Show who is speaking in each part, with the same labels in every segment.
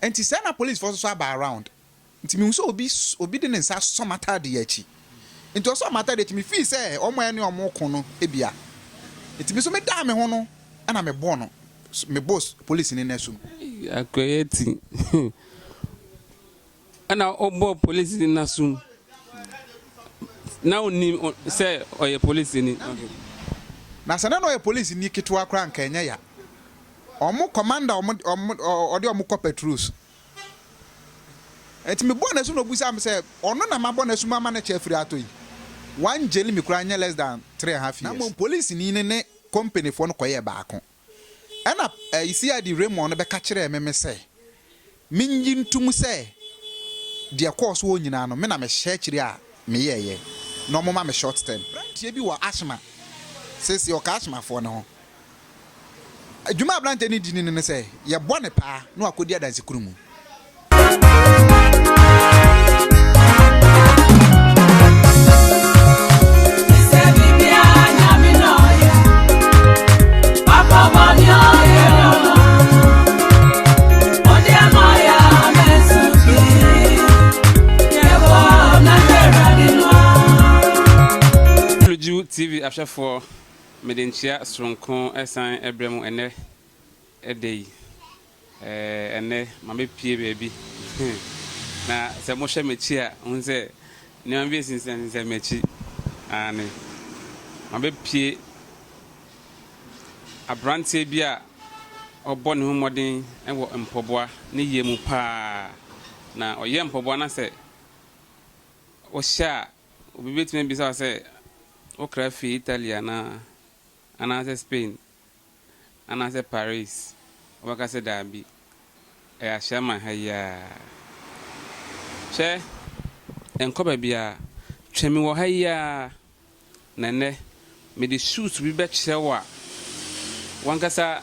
Speaker 1: Nti sɛ na policefoɔ nso so aba around. Nti mehu sɛ obi obi de ne nsa asɔ m'ataadeɛ akyi. Nti ɔsɔɔ m'ataadeɛ akyi, mefii sɛ wɔn a ɛne wɔn reko no bia. Nti me nso medaa me ho no ɛna mebɔɔ no, mebɔɔ polisini no asom.
Speaker 2: Akɔyɛ ti. Ɛna ɔbɔɔ polisini no asom. Na onim sɛ ɔyɛ polisini.
Speaker 1: Na sɛ na ɔyɛ polisini ketewa koraa anka ɛnyɛ ya. Wɔn commander a wɔn wɔn ɔde wɔn kɔ patrols. Nti mebɔɔ n'asu na obisaa me sɛ ɔno na mabɔ n'asu mu ama no kyɛ afiri atɔ yi. One jail me koraa nyɛ less than 3½ years. Na mmom polisini no ne company foɔ no kɔyɛɛ baako. Ɛna ɛyi CID Raymond no bɛka kyerɛɛ me me sɛ menyi ntom sɛ deɛ ɛkɔɔ so hɔ nyinaa no me na mehyɛ akyire a meyɛɛyɛ na wɔma me short term. Abranteɛ bi wɔ Ashma seesei ɔka Ashmafoɔ no ho. Dwuma a aberanteɛ no di no ne sɛ, yɛbɔ no paa na wakɔdi adansekunu mu.
Speaker 2: TV ahwɛfoɔ Mede nkyea soronko resan rebrɛ mo ɛnnɛ da yi. Ɛnnɛ mabɛpue baabi, na sɛ mohwɛ m'akyi a, mohu sɛ nneɛma bi asinsiasinsian m'akyi. Aane, mabɛpue aberanteɛ bi a ɔbɔ ne ho mmɔden wɔ mpɔboa ne yɛ mu pa ara. Na ɔyɛ mpɔboa na sɛ wohyɛ a, obi bɛtumi abisa wo sɛ, Wokra fi Italy anaa? Anaasɛ Spain? Anaasɛ Paris? Wobɛka sɛ, Dabi, ɛyɛ Ashaiman ha yi ara. Hwɛ, nkɔ baabiara. Twɛn me wɔ ha yi ara, na ɛnnɛ mede shoes bi bɛkyerɛ wo a w'ankasa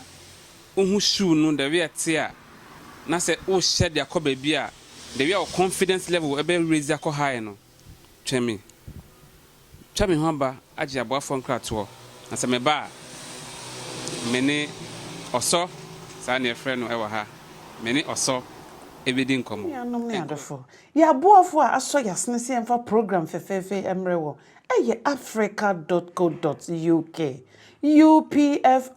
Speaker 2: wohu shoe no the way ɛte a, na sɛ wohyɛ de akɔ baabi a, the way a wo confidence level bɛ raise akɔ high no, twɛn me. Twa me ho aba agye aboafoɔ nkratoɔ, na sɛ meba a, me ne Ɔsɔ, saa na yɛfrɛ no wɔ ha, me ne Ɔsɔ bɛdi nkɔmmɔ.
Speaker 3: Me nuanom ne adɔfo, yɛn aboafo a asɔ yɛn asene sɛ yɛmfa program fɛfɛɛfɛ yi mmrɛ wɔ yɛ Africa dot co dot uk, UPFRICA,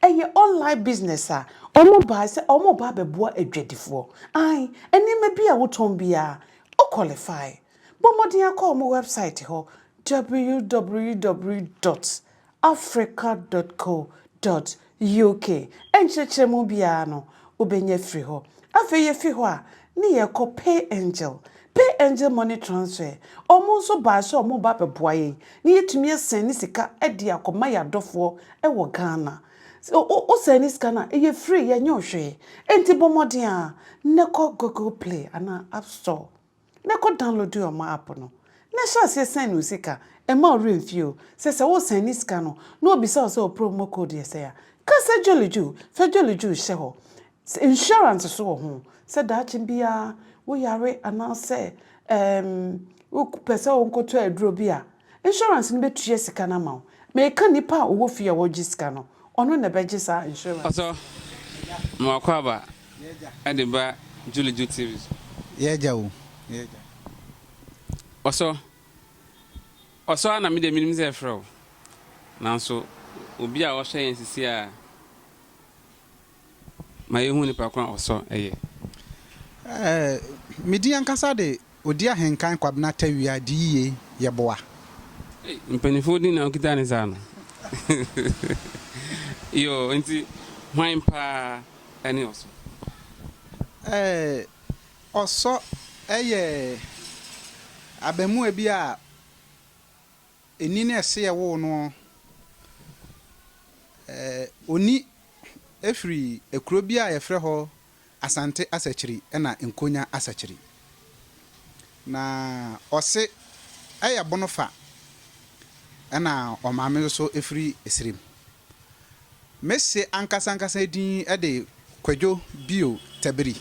Speaker 3: ɛyɛ online business a wɔbae sɛ wɔreba abɛboa adwadifoɔ. Ae, nneɛma bi a wotɔn biara, wo qualify. Bɔ mmɔden akɔ wɔn wɛbsaet hɔ, www dot africa dot co dot uk. Nkyerɛkyerɛmu biara no, wobɛnya afiri hɔ. Afei yɛfi hɔ a, ne yɛkɔ PayAngel. PayAngel Money Transfer, wɔn nso bae sɛ wɔreba abɛboa yɛn na yɛatumi asɛnde sika de akɔma yɛn adɔfoɔ wɔ Ghana. Sɛ wo sɛnde sika no a, ɛyɛ free, yɛnyɛ wo hwee. Enti bɔ mmɔden ara na kɔ Google Play anaa App Store na kɔ download wɔn app no na hyɛ aseɛ sɛn wo sika, mma wo werɛ mfie o, sɛ sɛ wo sɛne sika no na obisa wo sɛ wo promo code yɛ sɛn a, ka sɛ Jolly-Joo, fa Jolly-Joo hyɛ hɔ. Sɛ insurance nso wɔ ho, sɛ daakye biara wo yare anaasɛ ɛɛm wo pɛ sɛ wo nkɔtɔ aduro bi a, insurance no bɛtua sika no ama wo. Meka nipa a ɔwɔ fie a ɔregye sika no, ɔno na ɛbɛgye saa insurance.
Speaker 2: Ɔsɔ, ma w'akwaaba de ba Juliju TV so.
Speaker 1: Yɛ agya o, yɛ agya.
Speaker 2: Ɔsɔ, ɔsɔ ara na me deɛ menim sɛ ɛfrɛ wo. Nanso obi a ɔhwɛ yɛn sisi a, ma yɛhu nipa ko a ɔsɔ yɛ.
Speaker 1: Ɛɛ, me din ankasa de Odi Ahenkan Kwabena Tawia Diyiye Yeboah.
Speaker 2: Ei, mpaninfoɔ din na wokita ne saa no. Yoo, nti hwan paa ne Ɔsɔ?
Speaker 1: Ɛɛ, Ɔsɔ yɛ abaamua bi a ɛni ne ɛse ɛwoo noɔ. Ɛɛ, ɔni firi kuro bi a yɛfrɛ hɔ Asante Asakyiri na Nkonya Asakyiri. Na ɔse ɛyɛ bono fa ɛna ɔmaame nso so firi Esirim. Me se ankasa ankasa din de Kwadwo Bio Tabiri.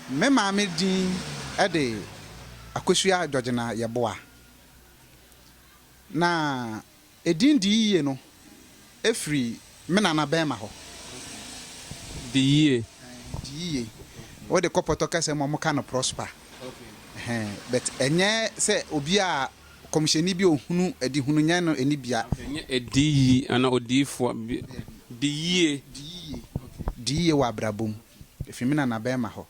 Speaker 1: Me maame din de Akosua Georgina Yeboah. Na Edin di yiye no firi me nana bɛɛma hɔ.
Speaker 2: Di yie.
Speaker 1: Di yiye. Wode kɔ pɔtɔ kasa mu a wɔka no prosper. Ɛhɛn, but ɛnyɛ sɛ obi a kɔmhyɛni bi a ohunu adihunu nyɛ no ɛni bia.
Speaker 2: Ɛnyɛ adiyi anaa odiyifoɔ bi. Di yie.
Speaker 1: Di yiye. Di yiye wɔ abrabɔ mu. Efi me nana bɛɛma hɔ.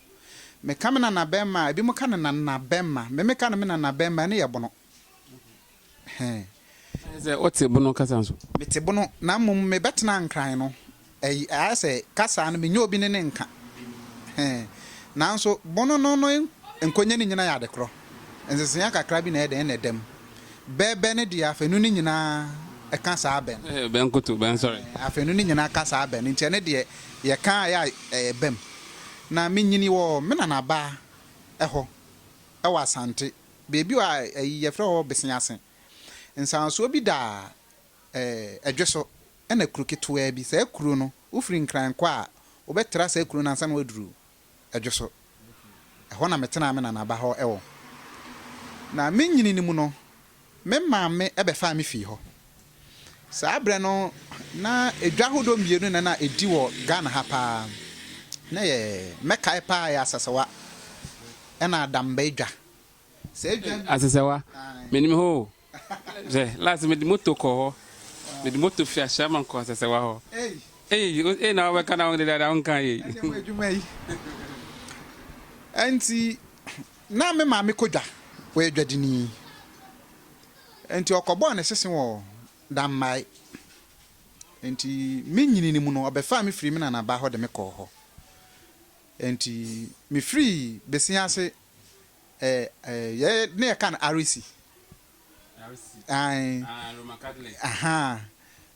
Speaker 1: Meka me nana bɛɛma a, ebinom ka no nana bɛɛma. Me meka no me nana bɛɛma, ɛno yɛ bono. Ɛhɛn.
Speaker 2: Ayɛ sɛ wote bono kasa nso.
Speaker 1: Mete bono, na mmom mebɛtena Nkran no, ɛy ayɛ sɛ kasa no mennya obi ne no nka. Ɛhɛn. Nanso bono no no nkonya no nyina yɛ adekorɔ. Nseseaa kakra bi na ɛyɛ dɛn na ɛda mu. Bɛ bɛ no deɛ afanu no nyinaa ka saa bɛ no.
Speaker 2: Bɛ nkoto, bɛ nsɔre.
Speaker 1: Ɛhɛn, afanu no nyinaa ka saa bɛ no, nti ɛno deɛ yɛka a ɛyɛ a ɛba mu. Na menyini wɔ me nanabaa hɔ wɔ Asante Baabi a ayi yɛfrɛ hɔ Besease. Nsansoɔ bi da Ɛdwe so ɛna kuro ketewaa bi. Saa kuro no wofiri Nkran kɔ a wobɛtra saa kuro no ansa na woaduru Ɛdwe so. Ɛhɔ na metenaa me nana ba hɔ wɔ. Na me nyini no mu no me maame bɛfaa me fii hɔ. Saa berɛ no na dwa ahodoɔ mmienu na na ɛdi wɔ Ghana ha paa. Na ɛyɛ mɛkae paa ɛyɛ Asasewa ɛna Adamba dwa. Saa dwa no.
Speaker 2: Asesewa, menim hɔ o. Hwɛ, last mede moto kɔ hɔ. Mede moto fi Ashaiman kɔ Asesewa hɔ. Ei, ei na wobɛka na wode dada wonka yei.
Speaker 1: Ɛne mo adwuma yi. Ɛnti na me maame kɔ dwa, ɔyɛ dwadini. Ɛnti ɔkɔbɔɔ ne sese wɔ Dammae. Ɛnti me nyini no mu no, ɔbɛfaa me firii me nanaba hɔ de me kɔɔ hɔ. Enti mefirii bese ase eh, eh, yɛ ne yɛka no RC. Ae.
Speaker 2: Ah, Roman Catholic.
Speaker 1: Aha.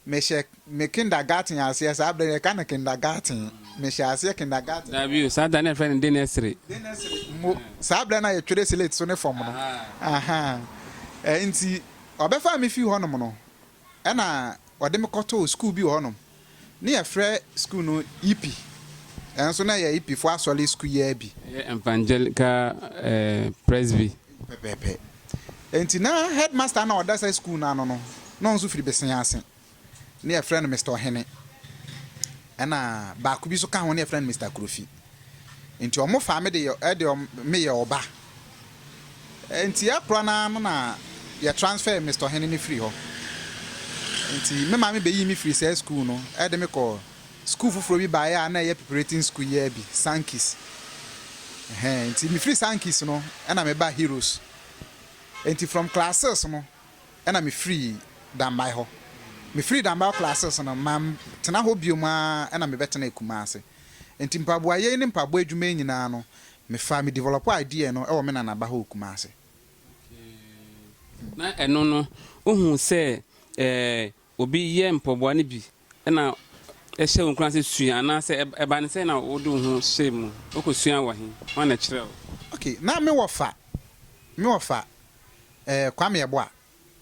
Speaker 1: Mehyɛ me kindergarten aseɛ saa berɛ yɛka no kindergarten. Mehyɛ aseɛ kindergarten.
Speaker 2: Dabi o, saa da no yɛfrɛ no denɛsere.
Speaker 1: Denɛsere mo. Saa berɛ no a yɛtwerɛ slate so ne fam no. Aha. Enti ɔbɛfaa me fii hɔnom no, Ɛna wɔde me kɔtoo sukuu bi wɔ hɔnom. Ne yɛfrɛ sukuu no Yipi. Ɛno nso na ɛyɛ Yipifoɔ asɔre sukuu yi ara bi.
Speaker 2: Ɛyɛ Evangelical Presby.
Speaker 1: Pɛpɛɛpɛ. Enti na headmaster no a ɔda saa sukuu no ano no, na ɔno nso firi Besease. Ne yɛfrɛ no Mister Ɔhene. Ɛna baako bi nso ka ho, ne yɛfrɛ no Mister Kurofi. Nti ɔmo faa me de yɛ de me yɛ ɔba. Nti ɛkorɔ no ara no na yɛ transfer Mister Ɔhene no firi hɔ. Nti me maame bɛyii me firii saa sukuu no de me kɔɔ sukuu foforɔ bi baeɛ a na ɛyɛ preparating school yi ara bi, Sankis. Ɛhɛn, nti me firi Sankis no ɛna me baa Heroes. Nti from class six no ɛna me firii Dambae hɔ. Me firii Dambae hɔ class six no, mantena hɔ biom ara ɛna me bɛtenaa Kumasi. Nti mpaboa yei ne mpaboa adwuma yi nyinaa no me faa me develop idea no wɔ me nana ba hɔ wɔ Kumasi.
Speaker 2: Okay. Na ɛno no wo hu sɛ eh obi yɛ mpaboa no bi ɛna ɛhyɛ wo nkuran sɛ sua anaa sɛ ɛba no sɛn na wo de wo ho hyɛɛ mu? Wo kɔ sua wɔ he? Hwan na ɛkyerɛɛ wo?
Speaker 1: Okay, na me wɔfa, me wɔfa eh Kwame Yeboah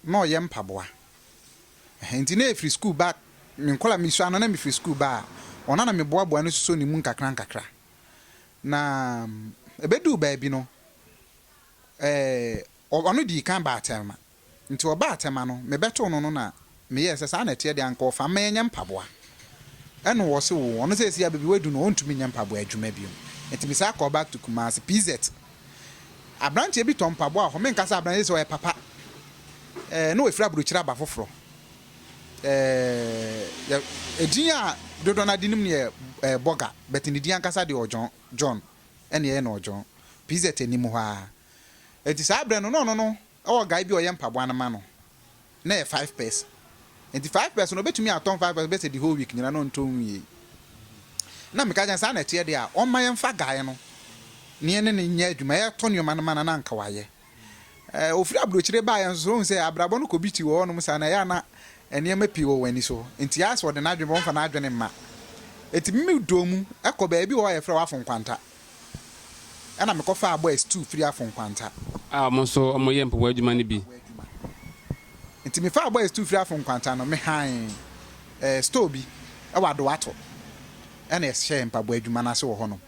Speaker 1: na ɔyɛ mpaboa. Ɛhɛn, ntsi na efir skuul ba, me nkɔla mesua no na mifir skuul ba a, ɔno na meboaboa no susuo no mu nkakrankakra. Na ebeduu beebi no, ɛɛ, ɔno dii kan baa Tɛlma. Ntsi ɔbaa Tɛlma no, mebɛtoo no no na meyɛɛ sɛ saa na ɛteɛ deɛ anka ɔfa mma yɛnyɛ mpaboa. Ɛna ɔse oo, ɔno seesei a baabi wadu no ɔntumi nyɛ mpaboa adwuma bio. Ntsi mesan kɔɔ back to Kumasi, PZ. Aberanteɛ bi tɔn mpaboa wɔ hɔ, menka sɛ aberanteɛ sɛ ɔyɛ papa, ɛɛ na wafiri aburokyire aba foforɔ. Ɛɛ yɛ edin a dodoɔ no ara de nim no yɛ ɛɛ Bɔga, but ne din ankasa deɛ Ɔdwɔn, John, ɛna ɛyɛ no Ɔdwɔn. PZ anim hɔ ara. Enti saa berɛ no na ɔno no wɔ guy bi a ɔyɛ mpaboa no ma no. Na ɛyɛ five pairs. Nti five pairs no obetumi atɔn five pairs bɛsɛ the whole week nyinaa na ɔntɔ nwiei. Na meka kyerɛ no saa na ɛteɛ deɛ a ɔmma yɛmfa guy no na yɛne no nyɛ adwuma yɛtɔ nneɛma no ma no na anka wayɛ. Ɛɛ ofiri aburokyire baeɛ nso so wohu sɛ abrabɔ no kɔ bi ti wɔ hɔnom saa na ɛyɛ a na nneɛma pii wɔ wɔn ani so nti ayɛ sɛ ɔde n'adwene ba ɔmfa n'adwene mma. Enti me dɔɔ mu kɔ baabi wɔ hɔ a yɛfrɛ hɔ Afonkwanta. Ɛna mekɔfaa boys tuu firii Afo Nkwanta.
Speaker 2: A wɔn nso wɔyɛ mpaboa adwuma no bi.
Speaker 1: Mpaboa adwuma. Nti mefaa boys tuu firii Afo Nkwanta no, mehan eh, store bi wɔ Adoato. Ɛna yɛhyɛɛ mpaboa adwuma no ase wɔ hɔnom.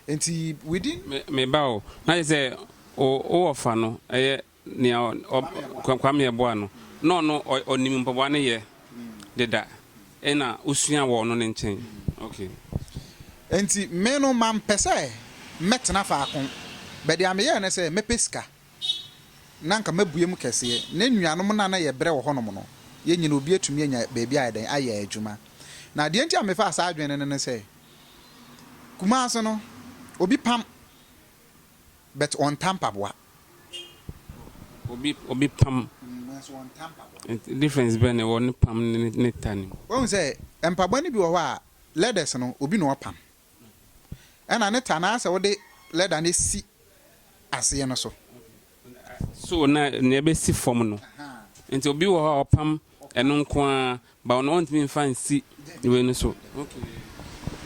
Speaker 1: Nti within.
Speaker 2: Me, me ba o, na kyerɛ sɛ wo, wo wɔfa no, ɛyɛ Nea ɔ, Kwame Yeboah no, na ɔno ɔnim mpaboa no yɛ deda, ɛna osua wɔ ɔno ne nkyɛn. Okay.
Speaker 1: Enti me no mampɛ sɛ mɛtena faako. But deɛ meyɛɛ ne sɛ mɛpɛ sika na anka mabue mu kɛseɛ. Na anuanom no a na yɛbrɛ wɔ hɔnom no, yɛn nyinaa obi atumi anya baabi ayɛ dɛn ayɛ adwuma. Na deɛ nti a mefaa saa adwene no ne sɛ, Kumase no, obi pam but ɔnta mpaboa.
Speaker 2: Obi obi pam.
Speaker 1: Nanso ɔnta mpaboa.
Speaker 2: Difference bɛn na ɛwɔ ne pam ne ne ta no mu?
Speaker 1: Wahu sɛ mpaboa no bi wɔ hɔ a leathers no obi na ɔpam. Ɛna ne ta no ayɛ sɛ wode leather no si aseɛ no so.
Speaker 2: So na nea ɛbɛsi fam no. Nti obi wɔ hɔ a ɔpam ɛno nko ara but ɔno ɔntumi mfa nsi wei no so. Okay.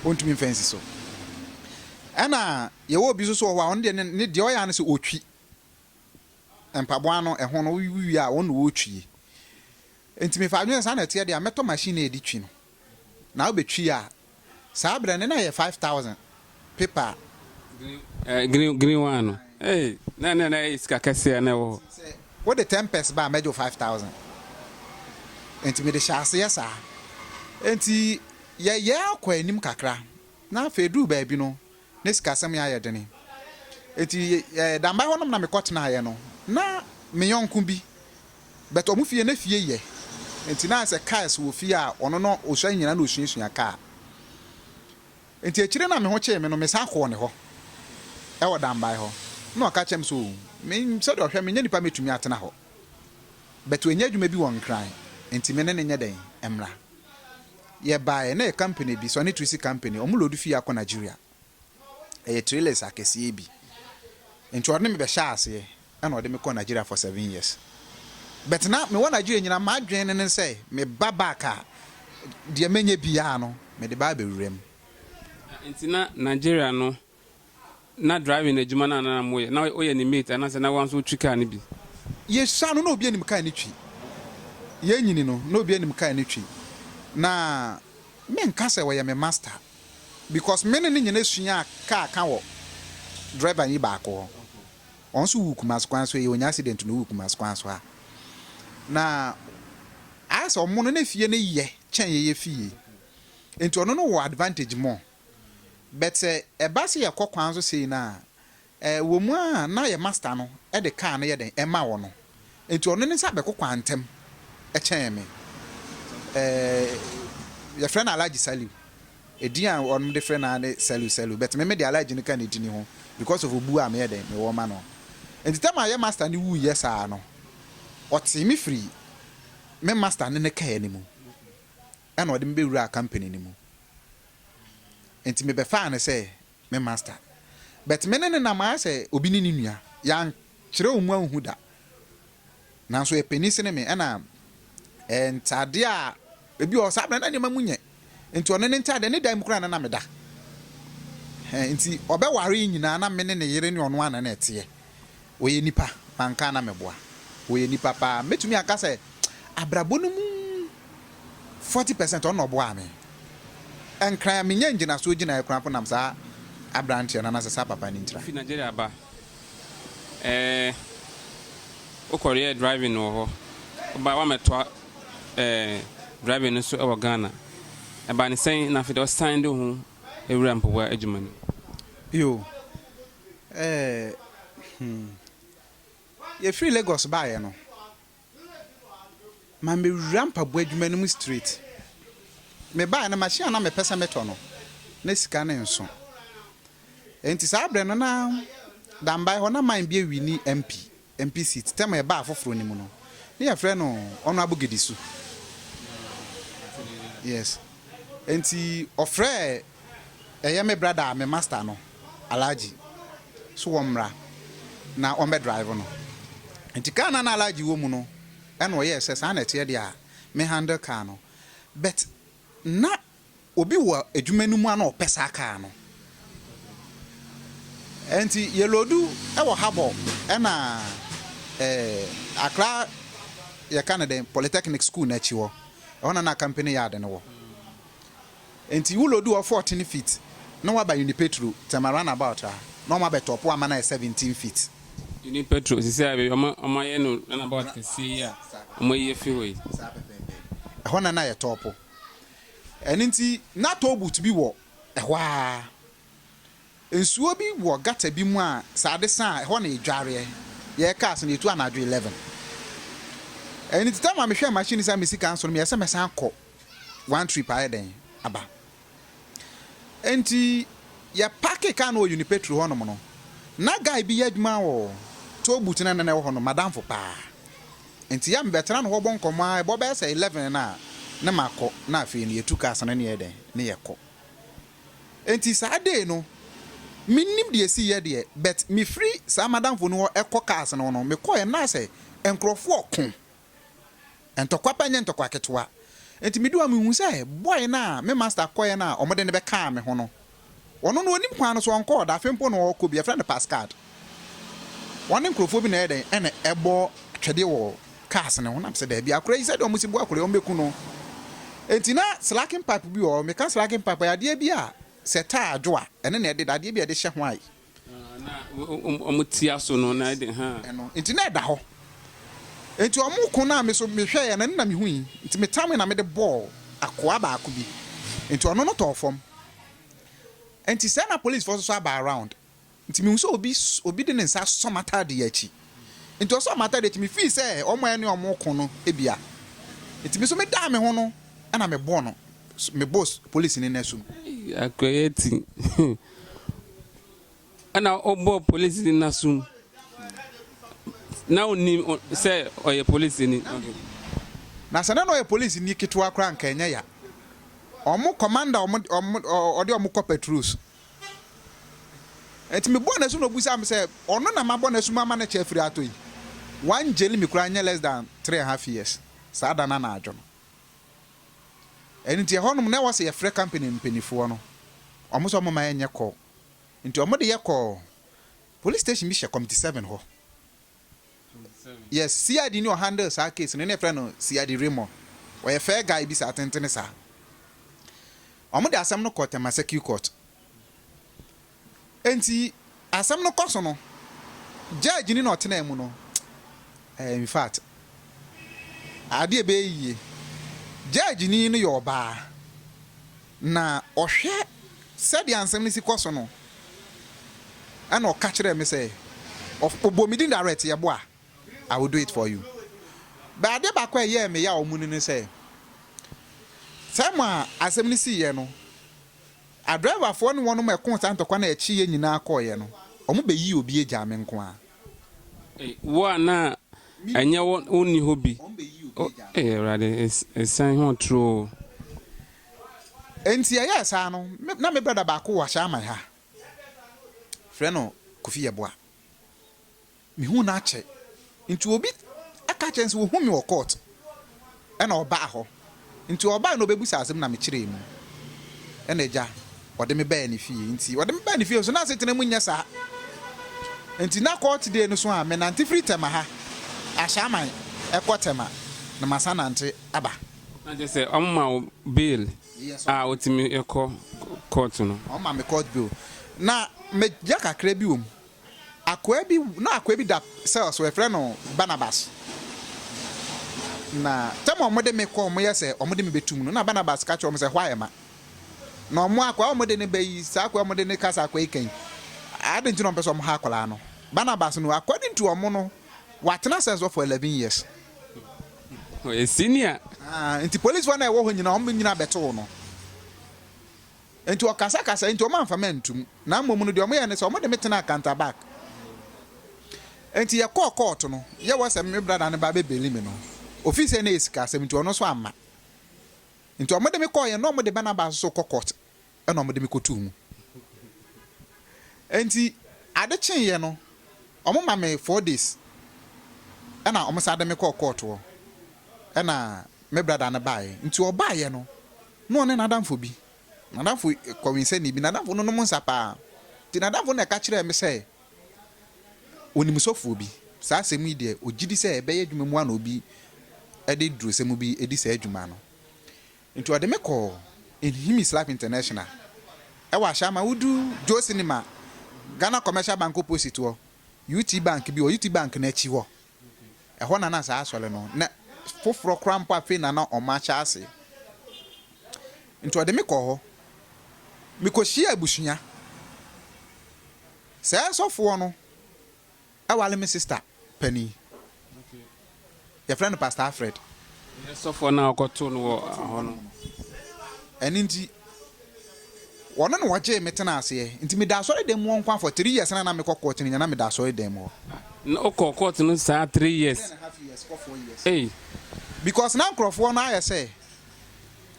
Speaker 1: Ɔntumi mfa nsi so. Ɛna yɛwɔ obi nso so wɔ hɔ a ɔno deɛ ne deɛ ɔyɛ ara ne sɛ ɔtwi mpaboa no ɛho no wowie a ɔno na ɔtwie. Nti mefa adwene sɛ saa na ɛteɛ deɛ a mɛtɔ machine a yɛde twi no. Na wobɛtwi a Saa berɛ no na ɛyɛ 5000 paper.
Speaker 2: Green eh, green green one no. Hey, na na na ɛyɛ sika kɛseɛ na ɛwɔ hɔ.
Speaker 1: Sɛ wode 10 pairs ba a mɛgye wo 5000. Enti mede hyɛɛ aseɛ saa. Enti yɛyɛɛ kɔ anim kakra na afei ɛduruu baabi no na sikasɛm yɛ ayɛ dene. Enti eh, Dambai hɔnom na mekɔtenaeɛ no na me yɔnko bi But ɔmo fie na fie yɛ nti na ayɛ sɛ cars wɔ fie a ɔno no osua nyina na osuasua car. Nti akyire na me ho kyee me no me san kɔɔ ne hɔ ɛwɔ Dambai hɔ na ɔka kyerɛ me sɛ oh me sɛdeɛ ɔhwɛ me nyɛ nipa mɛtumi atena hɔ but wanya adwuma bi wɔ Nkran nti me ne no nyɛ dɛn mmra. Yɛbaeɛ na yɛ company bi Sonny Trisi company ɔmo load fie akɔ Nigeria. Ɛyɛ trailers akɛseɛ bi. Nti ɔde me bɛhyɛɛ aseɛ ɛna ɔde me kɔɔ Nigeria for 7 years. But na mewɔ Nigeria nyinaa m'adwene ne sɛ meba back a deɛ mɛnya biara no mede ba abɛwura mu.
Speaker 2: Nti na Nigeria no na driving adwuma no a na moyɛ na woyɛ ne mate anaasɛ na wo nso wotwi car no bi?
Speaker 1: Yɛsua no na obi anim car no twi. Yɛnyini no na obi anim car no twi. Na menka sɛ ɔyɛ me master because me ne no nyina suaa car ka wɔ driver yi baako hɔ. Ɔno nso wuu Kumasi kwan so, ɛyɛ ɔnya accident na ɔwuu Kumasi kwan so ha. Na ayɛ sɛ ɔmo no ne fie no yɛ kyɛn yɛyɛ fie. Nti ɔno no wɔ advantage more. But sɛ ɛba sɛ yɛkɔ kwan so sei no a, ɛwɔ mu a na yɛ master no de car no yɛ dɛn ɛma ɔno. Nti ɔno ne nsa bɛkɔ kwan ntɛm kyɛn me. Ɛɛ yɛfrɛ no Alhaji Saliu. Edin a wɔn de frɛ no ara ne Saliu Saliu but me mede Alhaji no ka ne dini ho because of obu a meyɛ dɛn mewɔ ma no. Nti tam a yɛ master no wuiɛ saa no, ɔtee me firi me master no ne car no mu ɛna ɔde me bɛwuraa company no mu. Nti mebɛfaa no sɛ me master. But me ne no nam ayɛ sɛ obi ne ne nua. Yɛankyerɛ wɔn mu anhu da. Nanso ɔyɛ panin sene me ɛna eh, ntaadeɛ a ebi wɔ hɔ saa berɛ na nneɛma mu nyɛ. Nti ɔno ne ntaadeɛ ne dan mu koraa na na meda. Eh, nti ɔbɛware nyinaa na me ne ne yere ne ɔno ara na na ɛteɛ. Ɔyɛ nipa, manka a na meboa. Ɔyɛ nipa paa. Mɛtumi aka sɛ abrabɔ no mu 40% ɔno na ɔboaa me. Nkran a menya ngyinasoɔ gyinaeɛ koraa mpo nam saa abranteɛ no anaasɛ saa papa no ntira.
Speaker 2: Wofi Nigeria ba ɛɛ wokɔ yɛɛ driving wɔ hɔ, woba woamɛtoa ɛɛ driving no so wɔ Ghana. Ɛbaa ne sɛn na afei deɛ wosan de wo ho wura mpaboa adwuma no mu?
Speaker 1: Yo, ɛɛ hmm, yɛfiri Lagos baeɛ no, Mammɛwura mpaboa adwuma no mu straight. Mebaeɛ no, machine a na mepɛ sɛ metɔ no, na sika no nso. Enti saa berɛ no na Dambae hɔ na man bi awini MP, MP seat. Tɛm a ɛbaa foforɔ no mu no, na yɛfrɛ no Honourable Gedisu. Yes. Enti ɔfrɛɛ ɛyɛ me brother a me master no, Alhaji, so wɔmmra na ɔmmɛ drive no. Nti car no a na Alhaji wɔ mu no ɛna ɔyɛɛ sɛ saa na ɛteɛ deɛ a me handle car no. But na obi wɔ adwuma no mu a na ɔpɛ saa car no. Nti yɛ loadu wɔ harbour ɛna eh, Accra yɛka no dɛn Polytechnic school no akyi hɔ. Ɛhɔ na na company yard no wɔ. Enti wo loadu hɔ 14 feet na waba Unipetro, Tema run about a, na wɔn abɛ tɔpo ama no ayɛ 17 feet.
Speaker 2: Unipetro, sisi a baabi a wɔn ayɛ no run about kɛseɛ yi a wɔn ayi afi hɔ yi.
Speaker 1: Saa pɛpɛɛpɛ. Ɛhɔ na na yɛ tɔpo. Ɛno nti na toll booth bi wɔ ɛhɔ ara. Nsuo bi wɔ gutter bi mu a sɛ ade sa a, ɛhɔ na yɛdwareɛ. Yɛn cars no, yɛtu anadwo 11. Ɛno nti time a mehwɛɛ machine no sɛ me sika nso no, meyɛɛ sɛ mɛsan akɔ one trip ayɛ dɛn aba. Enti yɛ parke car no wɔ Unipetro hɔnom no, na guy bi yɛ adwuma wɔ toll booth no a na ɛwɔ hɔ no, m'adamfo paa. Enti yɛ a mebɛtena ne hɔ bɔ nkɔmmɔ ara, ɛbɔ bɛyɛ sɛ 11 no a, na makɔ, na afei no yɛtu cars no na yɛyɛ dɛn, na yɛkɔ. Enti saa day no, mennim deɛ ɛsiiɛ deɛ, but mefiri saa m'adamfo no hɔ kɔ cars no ho no, mekɔeɛ no na asɛ nkurɔfoɔ reko. Ntɔkwa paa nyɛ ntɔkwa ketewa. Enti meduu hɔ a mehuu sɛ boy no a me master kɔeɛ no a wɔde no bɛkaa me ho no, ɔno no ɔnim kwan no so, ɔnkɔɔ da, afei mpo na ɔrekɔ bi, yɛfrɛ no Pascad. Wɔne nkurɔfoɔ bi na ɛyɛ dɛn ɛna ɛbɔ twɛdeɛ wɔ cars no ho. Na mesɛ daabi, akora yi sɛdeɛ wɔsi bu akora yi wɔbɛku no. Enti na slacken pipe bi wɔ hɔ, meka slacken pipe ɛyɛ adeɛ bi a sɛ taa dwo a ɛne na ɛde dadeɛ bi a yɛde hyɛ ho a
Speaker 2: Na wɔtia so no na ɛde ha.
Speaker 1: Ɛno nti na ɛda hɔ. Enti wɔn ko no a me nso mehwɛeɛ no, ɛno na mehui. Nti metamee na mede bɔɔ akoa baako bi. Nti ɔno no tɔɔ fam. Nti sɛɛ na policefoɔ nso so aba around. Nti mehu sɛ obi obi de ne nsa asɔ m'ataadeɛ akyi. Nti ɔsɔɔ m'ataadeɛ akyi, me feel sɛ wɔn a ɛne wɔn reko no bia. Nti me nso medaa me ho no ɛna mebɔɔ no, mebɔɔ polisini no asom.
Speaker 2: Ei akoa yi ati. Ɛna ɔbɔɔ polisini no asom. Na onim sɛ ɔyɛ polisini.
Speaker 1: Na sɛ na ɔyɛ polisini ketewa koraa anka ɛnyɛ ya. Wɔn commander a wɔn ɔde wɔn kɔ patrols. Nti mebɔɔ n'asu na obisaa me sɛ ɔno na mabɔ n'asu ma ama no kyɛ afiri atɔ yi. Wɔangyeli me koraa nyɛ less than 3½ years saa da no anadwo no. Ɛno nti ɛhɔnom na ɛwɔ sɛ yɛfrɛ company mpaninfoɔ no, wɔn sɛ wɔmma yɛnyɛ call. Nti wɔde yɛ kɔɔ police station bi hyɛ committee 7 hɔ. Yes, CID ni ɔhandle saa case no, ne yɛfrɛ no CID Raymond. Ɔyɛ fair guy bi saa, tentene saa. Wɔde asɛm no kɔɔ Tema Circuit Court. Enti asɛm no kɔ so no, judge ni na ɔtenaa mu no, eh, in fact, adeɛ ɛbɛyɛ yie. Judge ni no yɛ ɔbaa, na ɔhwɛ sɛdeɛ ansɛm no si kɔ so no, ɛna ɔka kyerɛɛ me sɛ, ɔbɔ me din direct, yɛboa, I will do it for you. But adeɛ baako a ɛyɛɛ me yaw mu no ne sɛ, sɛ ma asɛm no siiɛ no, Adriverfoɔ ne wɔnom a ɛkoo saa ntɔkwa no a ɛkyeeɛ nyinaa kɔeɛ no, wɔn bɛyii obi agyaa me nko ara.
Speaker 2: Ei, wo a na ɛnyɛ wo wonni hɔ bi.
Speaker 1: Wɔn bɛyii obi
Speaker 2: O,
Speaker 1: agyaa me.
Speaker 2: ei, Awurade, es, esiane ho toro o.
Speaker 1: Enti ɛyɛɛ saa no, me, na me brada baako wɔ Ashaiman ha, frɛ no Kofi Yeboah. Mehuu no akyɛ. Nti obi ka kyerɛɛ no sɛ wɔhu me wɔ court ɛna ɔbaa hɔ. Nti ɔbae na ɔbɛbusaa asɛm na mekyerɛɛ mu. Ɛna agya ɔde me baa ne fie. Nti ɔde me baa ne fie nso na asetena mu nyɛ saa. Nti na court day no so a menante firi Tema ha, Ashaiman kɔ Tema na masan nante aba.
Speaker 2: Na kyerɛ sɛ wɔma wo bail a wotumi kɔ court no?
Speaker 1: Wɔma me court bail. Na megya kakra bi wɔ mu. Akoa bi, na akoa bi da cell so, wɔfrɛ no Barnabas. Na tam a wɔde me kɔ, wɔyɛ sɛ wɔde me bɛtum no, na Barnabas ka kyerɛ wɔn sɛ, hɔ ayɛ ma. Na wɔn akoa a wɔde no ba yi, saa akoa a wɔde no ka sɛ akoa yi ka yi, adɛn nti na wɔmpɛ sɛ wɔha akwadaa no? Barnabas no, according to wɔn no, watena cells hɔ for 11 years.
Speaker 2: Ɔyɛ senior.
Speaker 1: Ah, nti polisifoɔ no a ɛwɔ hɔ nyinaa, wɔn nyinaa bɛtoo no. Enti wɔkasakasae, enti wɔamfa me antom, na mmom no, deɛ wɔyɛe ne sɛ wɔde me tenaa counter back. Enti yɛkɔɔ kɔɔto no, yɛwɔ sɛ me brada no ba bɛbeli me no, ofii sɛ na ɛyɛ sikasɛm nti ɔno nso amma. Enti wɔde me kɔeɛ na wɔde Barnabas nso kɔ kɔɔto ɛna wɔde me kɔtoo mu. Enti ade kyeeɛ no, wɔma me 4 days ɛna wɔsan de me kɔɔ kɔɔto hɔ ɛna me brada no baeɛ. Nti ɔbaeɛ no, na ɔne n'adamfo bi, n'adamfo kɔwensani bi, n'adamfo no nom nsa paa. Nti n'adamfo no na ɛka kyerɛɛ me sɛ onim sɔfoɔ bi. Saa asɛm yi deɛ, ɔgye di sɛ ɛbɛyɛ adwuma mu a na obi de durosɛm bi di saa adwuma no. Nti ɔde me kɔɔ Nhimi's Life International ɛwɔ Ashaiman, wodu Joe Cinema, Ghana Commercial Bank opposite hɔ, UT Bank bi wɔ UT Bank no akyi hɔ. Ɛhɔ na na saa asɔre no, na foforɔ koraa mpo afei na na wɔahyɛ ase. Nti ɔde me kɔɔ hɔ. Mekɔhyiaa abusua. Saa sɔfoɔ no ware me sister panin. Yɛfrɛ no Pastor Alfred.
Speaker 2: Ɛyɛ sɔfoɔ no a wɔkɔtoo no wɔ hɔ no.
Speaker 1: Ɛno nti, ɔno na ɔgyee me tenaa aseɛ. Nti meda asɔredan mu hɔ nko ara for three years na na mekɔ court no nyinaa na meda asɔredan mu hɔ.
Speaker 2: Na wokɔɔ court no saa three years?
Speaker 1: Three and a half years kɔ 4 years.
Speaker 2: Ei!
Speaker 1: Because na nkorɔfoɔ no ayɛ sɛ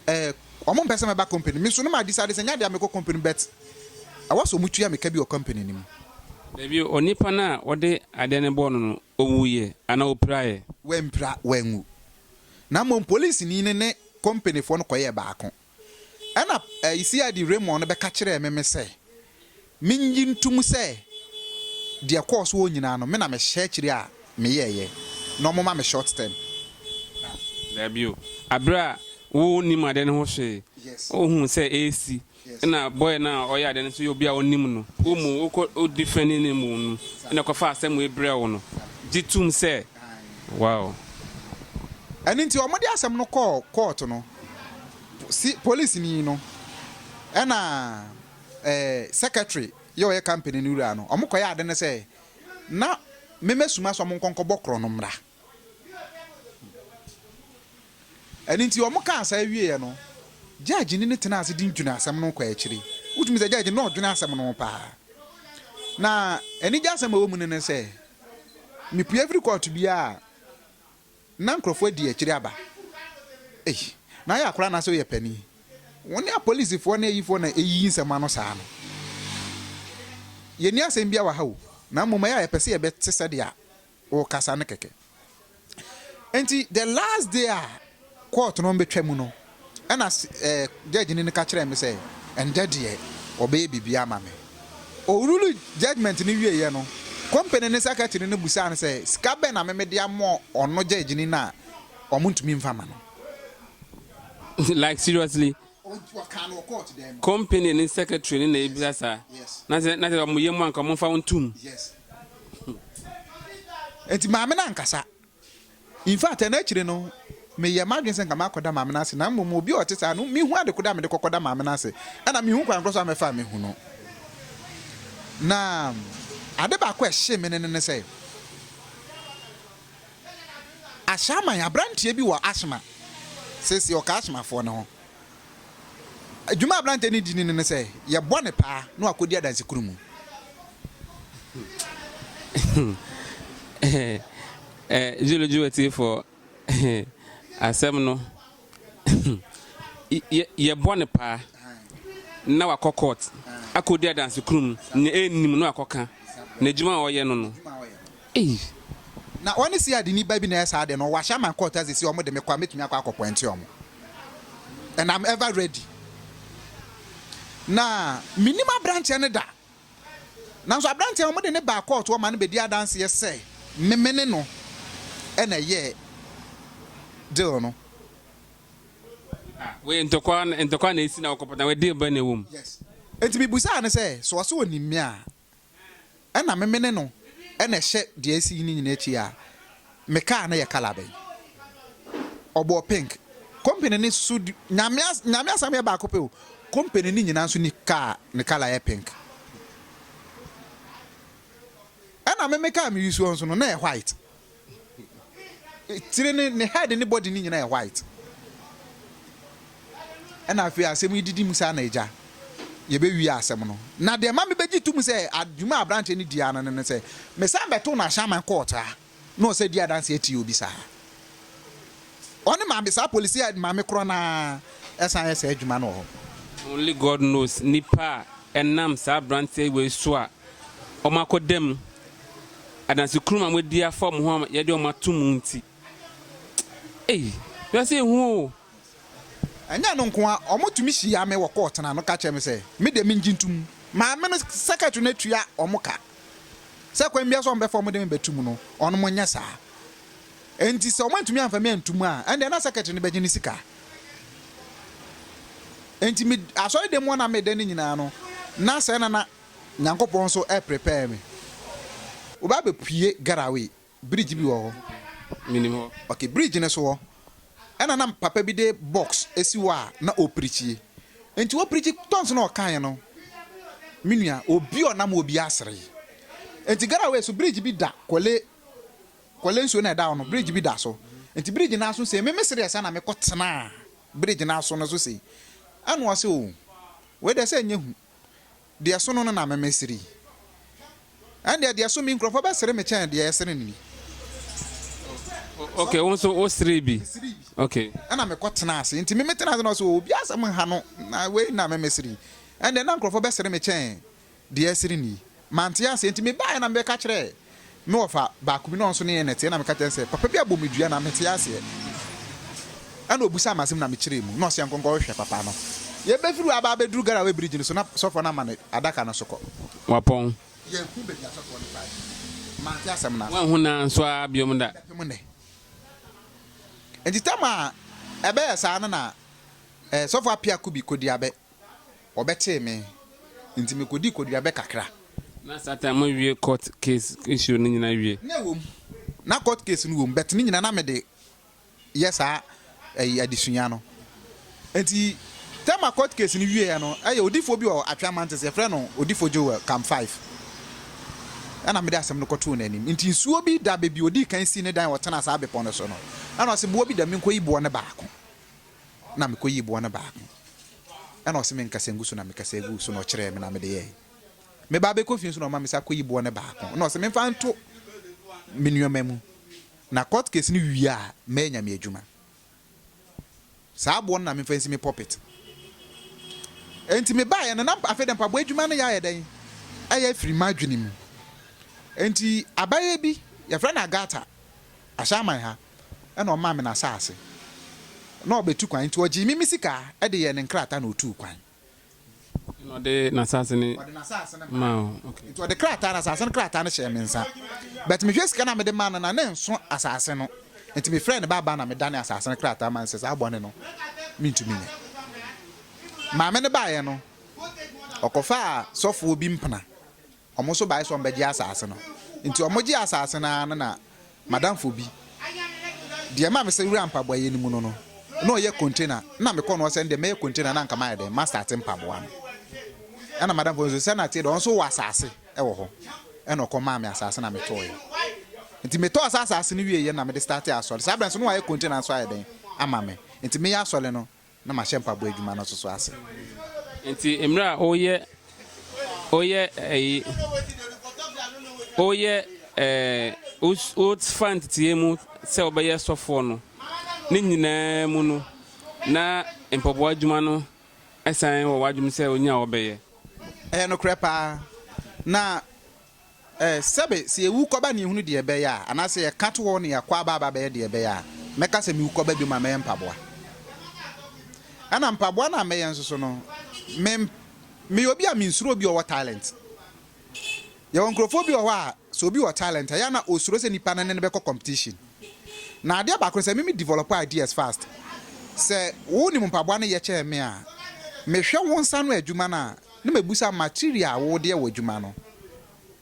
Speaker 1: eh, wɔn mpɛ sɛ mɛba company. Me nso na ma decide sɛ nyɛ adeɛ a mekɔ company but ɛwɔ sɛ wɔn tua me ka bi wɔ company no mu.
Speaker 2: Dabi, onipa no a wɔde adeɛ no bɔɔ no no, ɔwuiɛ anaa ɔpiraeɛ?
Speaker 1: Wampira, wanwu. Na mmom polisini no ne company foɔ no kɔyɛɛ baako. Ɛna eh, CID Raymond no bɛka kyerɛɛ me me sɛ, mennye ntom sɛ deɛ ɛkɔɔ so hɔ nyinaa no, me na mehyɛ akyire a meyɛeɛ, na wɔma me short term.
Speaker 2: Dabi o, aberɛ a wo nnim adeɛ no ho hwee, wo huu sɛ ɛresi, ɛna boy no a ɔyɛ adeɛ no nso yɛ obi a wo nim no, wo mu wo kɔ wo defend ne mu no, ɛna ɛkɔfa asɛm wei brɛɛ wo no, gye tom sɛ, wow.
Speaker 1: Ɛno nti wɔde asɛm no kɔɔ kɔɔto no, si polisini no ɛna eh, secretary yɛ ɔyɛ company no wura no, wɔkɔyɛ ade no sɛ na memɛsuma sɛ wɔn nkɔnkɔbɔ korɔ no mmra. Ɛno nti wɔkaa saa wieɛ no, judge no ne tenaa ase de dwene asɛm no kɔ akyire. Wotumi sɛ judge no na ɔdwene asɛm no ho paa. Na anigye asɛm a ɛwɔ mu no ne sɛ, mepue firi court biara a, na nkurɔfoɔ adi akyire aba. Ei, na ayɛ akora anaasɛ woyɛ panin? Wo ne apolisifoɔ ne ayifoɔ na ɛyiyi nsɛm ano saa no. Yɛnni asɛm biara wɔ ha o, na mmom ɛyɛ a yɛpɛ sɛ yɛbɛte sɛdeɛ wokasa no kɛkɛ. Enti the last day a court no bɛtwa mu no, ɛna eh, judge no ka kyerɛɛ me sɛ ɛndɛ deɛ ɔbɛyɛ biribi ama me. Ɔrule judgement no wieeɛ no, company no secretary no busaa no sɛ sika bɛn na me mede ama ɔno judge no a wɔntumi mfa ma no.
Speaker 2: Like seriously?
Speaker 1: Ɔkaa no wɔ court dan mu.
Speaker 2: Company ne secretary no na ebisa saa?
Speaker 1: Yes.
Speaker 2: Na sɛ na sɛ wɔn yɛ mu anka wɔn mfa wo ntum.
Speaker 1: Yes. Enti maame no ankasa. In fact, ɛno akyiri no, meyɛɛ m'adwene sɛ nka makɔda maame no ase, na mmom obi a ɔte saa no, minhu ade koro a mede kɔkɔda maame no ase, ɛnna minhu kwan koro nso a mɛfa a mehu no. Na ade baako a ɛhyee me no ne sɛ, Ashaiman, aberanteɛ bi wɔ Ashma, seesei ɔka Ashmafoɔ no ho. Dwuma a aberanteɛ no di no ne sɛ, yɛbɔ no paa na wakɔdi adansekuru mu.
Speaker 2: Zoology atiefoɔ, asɛm no, yɛbɔ no paa na wakɔ court akɔdi adansekuru mu, nea ɛnnim na wakɔka n'adwuma a ɔyɛ no no. Ei!
Speaker 1: Na ɔne CID ni ba bi na ɛyɛ saa ade no, ɔwɔ Ashaiman court a seesei wɔde me kɔ a mɛtumi akɔ akɔ pɔinte wɔn. And I'm ever ready. Na mennim aberanteɛ no da. Nanso aberanteɛ no wɔde no baa court hɔ ma no bɛdi adanseɛ sɛ me me ne no na ɛyɛɛ deal no.
Speaker 2: Ah, wei ntɔkwa ntɔkwa na esi na wɔkɔpɔtɔ na wei deal bɛn na ɛwɔ mu?
Speaker 1: Yes. Enti mebusaa no sɛ, sɛ ɔse ɔnim me a, ɛna me mene no na ɛhyɛ deɛ asi yi no nyinaa akyi a, me car no yɛ colour bɛn? Ɔbɔɔ pink. Company no so Nyame Nyame asɛm yɛ baako pɛ o. Company no nyinaa nso ni car ne colour yɛ pink. Ɛna me me car me use nso no na yɛ white. Tiri ne ne head ne body ne nyinaa yɛ white. Ɛna afei asɛm yi didi mu saa na agya yɛbɛwie asɛm no. Na deɛ ma mebɛgye tom sɛ adwuma a aberanteɛ no di ara no ne sɛ mesan bɛtoo no Ashaiman court a na ɔsɛ di adanseɛ atia obi saa. Ɔne maame saa polisi a maame korɔ no ara ɛsan yɛ saa adwuma no wɔ hɔ.
Speaker 2: Only God knows nnipa a ɛnam saa aberanteɛ wei so a wɔakɔda mu, adansekurum a wɔadi afa wɔn ho a yɛde wɔn ato mu nti. Ei, wiase yɛ hu o!
Speaker 1: Ɛnyɛ ɛno nko ara, wɔtumi hyia me wɔ kɔɔt no ano ka kyerɛ me sɛ me deɛ mengye ntom. Maame no secretary no atua wɔn ka sɛ kwan biara so a wɔbɛfa wɔn de me bɛto mu no, wɔn nyɛ saa. Enti sɛ wɔantumi amfa me anto mu a, ɛnde na secretary no bɛgye ne sika. Enti me asɔredan mu a na meda no nyinaa no, na sɛɛ na na Nyankopɔn nso reprepare me. Woba abɛpue Garaway, bridge bi wɔ hɔ.
Speaker 2: Menim hɔ.
Speaker 1: Okay, bridge no so hɔ, ɛna na papa bi de box si hɔ a na ɔrepreachie. Enti ɔpreachi, tongues na ɔkaeɛ no, me nua, obi a ɔnam hɔ biara seree. Nti Garaway so bridge bi da Korle Korle nsuo no a ɛda hɔ no bridge bi da so. Nti bridge no aso sei me me sereɛ saa na mekɔ tenaa bridge no aso no so sei. Ɛna ɔse oh wei deɛ sɛ ɛnyɛ hu. Deɛ ɛso no no na me mesere yi. Ɛndeɛ deɛ ɛso me nkurɔfoɔ bɛsere me kyɛn deɛ ɛsere no yi.
Speaker 2: Ok, wo nso wo seree bi.
Speaker 1: Meseree bi.
Speaker 2: Ok.
Speaker 1: Ɛna mekɔ tenaa ase. Nti me metena ase na ɔse obi asɛm nha no na wei na me mesere yi. Ɛndeɛ na nkurɔfoɔ bɛsere me kyɛn Deɛ ɛsere ni, mante aseɛ nti mebaeɛ na mebɛka kyerɛɛ me wɔfa baako bi na ɔno nso ne yɛn na ɛteɛ na meka kyerɛɛ no sɛ papa bi abɔ me dua na mete aseɛ. Ɛna ɔbisaa me asɛm na mekyerɛɛ mu na ɔse yɛnkɔ nkɔhwehwɛ papa no. Yɛbɛfiri hɔ aba abɛduru Garaway bridge no so na sɔfoɔ no ama no adaka no so kɔ.
Speaker 2: Wapɔn.
Speaker 1: Yɛnhu baabi a sɔfoɔ no faeɛ. Mante asɛm no ase.
Speaker 2: Woanhu no ara nso ara biom da.
Speaker 1: Bɛpem nnɛ. Nti tam a ɛbɛyɛ saa no na eh, sɔfoɔ Appiah Kubi kɔdi abɛ. Wɔbɛtee me, nti mekodii koduabɛ kakra.
Speaker 2: Na saa time mo awie court case issue no nyinaa wie?
Speaker 1: Na ɛwom, na court case no wom but ne nyinaa na mede yɛ saa ɛyi adesua no. Nti time a court case no wieɛ no, ɛyɛ odifoɔ bi wɔ Atwea Mantes, yɛfrɛ no Odifo Joel, Camp 5. Ɛna mede asɛm no kɔtoo n'anim. Nti nsuo bi da baabi odii kan sii ne dan a ɔtenaa saa bepɔ no so no. Ɛna ɔse boɔ bi da, menkɔyi boɔ no baako. na mekɔyii boɔ no baako. Ɛna ɔse menkasa ngu so na mekasa guu so na ɔkyerɛɛ me na mede yɛe. Meba abɛkɔ fie nso na ɔma me sa kɔyi boɔ no baako na ɔse memfa nto me nnoɔma mu na court case no wie a mɛyɛ Nyame adwuma. Saa boɔ no na memfa nsi me pulpit. Enti mebaeɛ no na afei deɛ mpaboa adwuma no yɛ ayɛ dɛn? Ɛyɛ afiri m'adwene mu. Enti abayewa bi yɛfrɛ no Agatha, Ahyɛaman ha. Ɛna ɔmaa me n'asaase. Na ɔbɛtu kwan, nti ɔgyee me me sika de yɛɛ ne nkrataa na ɔtuu kwan.
Speaker 2: Ɛna ɔde n'asaase no
Speaker 1: Ɔde n'asaase no
Speaker 2: maa
Speaker 1: maa
Speaker 2: wo,
Speaker 1: me.
Speaker 2: Okay.
Speaker 1: Nti ɔde krataa no, asaase no krataa no hyɛɛ me nsa. But mehwɛ sika no a mede maa no no a, na ɛnso asaase no. Nti mefrɛɛ ne babaa na medanee asaase no krataa maa no sɛ saa bɔne no mentumi nyɛ. Maame no baeɛ no, ɔkɔfaa sɔfoɔ bi mpena. Wɔn nso bae sɛ wɔbɛgye asase no. Enti wɔgyee asase no ara no na m'adamfo bi, deɛ ɛma mesɛ wura mpaboayɛ no mu no no, na ɔyɛ container. Na mekɔɔ no hɔ sɛ ɛndeɛ mɛyɛ container na anka mayɛ dɛn, mastate mpaboa no. Ɛna m'adamfo no nso sɛ na teɛ deɛ ɔno nso wɔ asase wɔ hɔ. Ɛna ɔkɔmaa me asase na metɔeɛ. Nti metɔɔ saa asase no wieeɛ na mede startee asɔre. Saa berɛ nso na wayɛ container nso ayɛ dɛn ama me. Nti meyɛ asɔre no, na mahyɛ mpaboa adwuma no nso so ase.
Speaker 2: Nti mmerɛ a woyɛ woyɛ ɛyi woyɛ ɛɛ wofa nteteɛ mu sɛ wobɛyɛ sɔfoɔ no ne nyinaa mu no na mpaboa adwuma no san wɔ w'adwene sɛ wonya a wobɛyɛ.
Speaker 1: Ɛyɛ nokorɛ paa. Na Ɛ, sɛbe, sɛ yɛwu kɔba na yɛhunu deɛ ɛbɛyɛ a, anaasɛ yɛka to hɔ na yɛakɔ aba aba abɛyɛ deɛ ɛbɛyɛ a, mɛka sɛ mewu kɔba biom a, mɛyɛ mpaboa. Ɛna mpaboa no a mɛyɛ nso so no, me, meyɛ obi a mensuro obi a ɔwɔ talent. Yɛwɔ nkurɔfoɔ bi wɔ hɔ a, sɛ obi wɔ talent a, ɛyɛ a na ɔsuro sɛ nipa no ne no bɛkɔ competition. Na adeɛ baako ne sɛ, me me develop ideas fast. Sɛ wonim mpaboa no yɛ kyɛn me a, mehwɛ wo nsa ano adwuma no a, na mabisa material a wode yɛ w'adwuma no.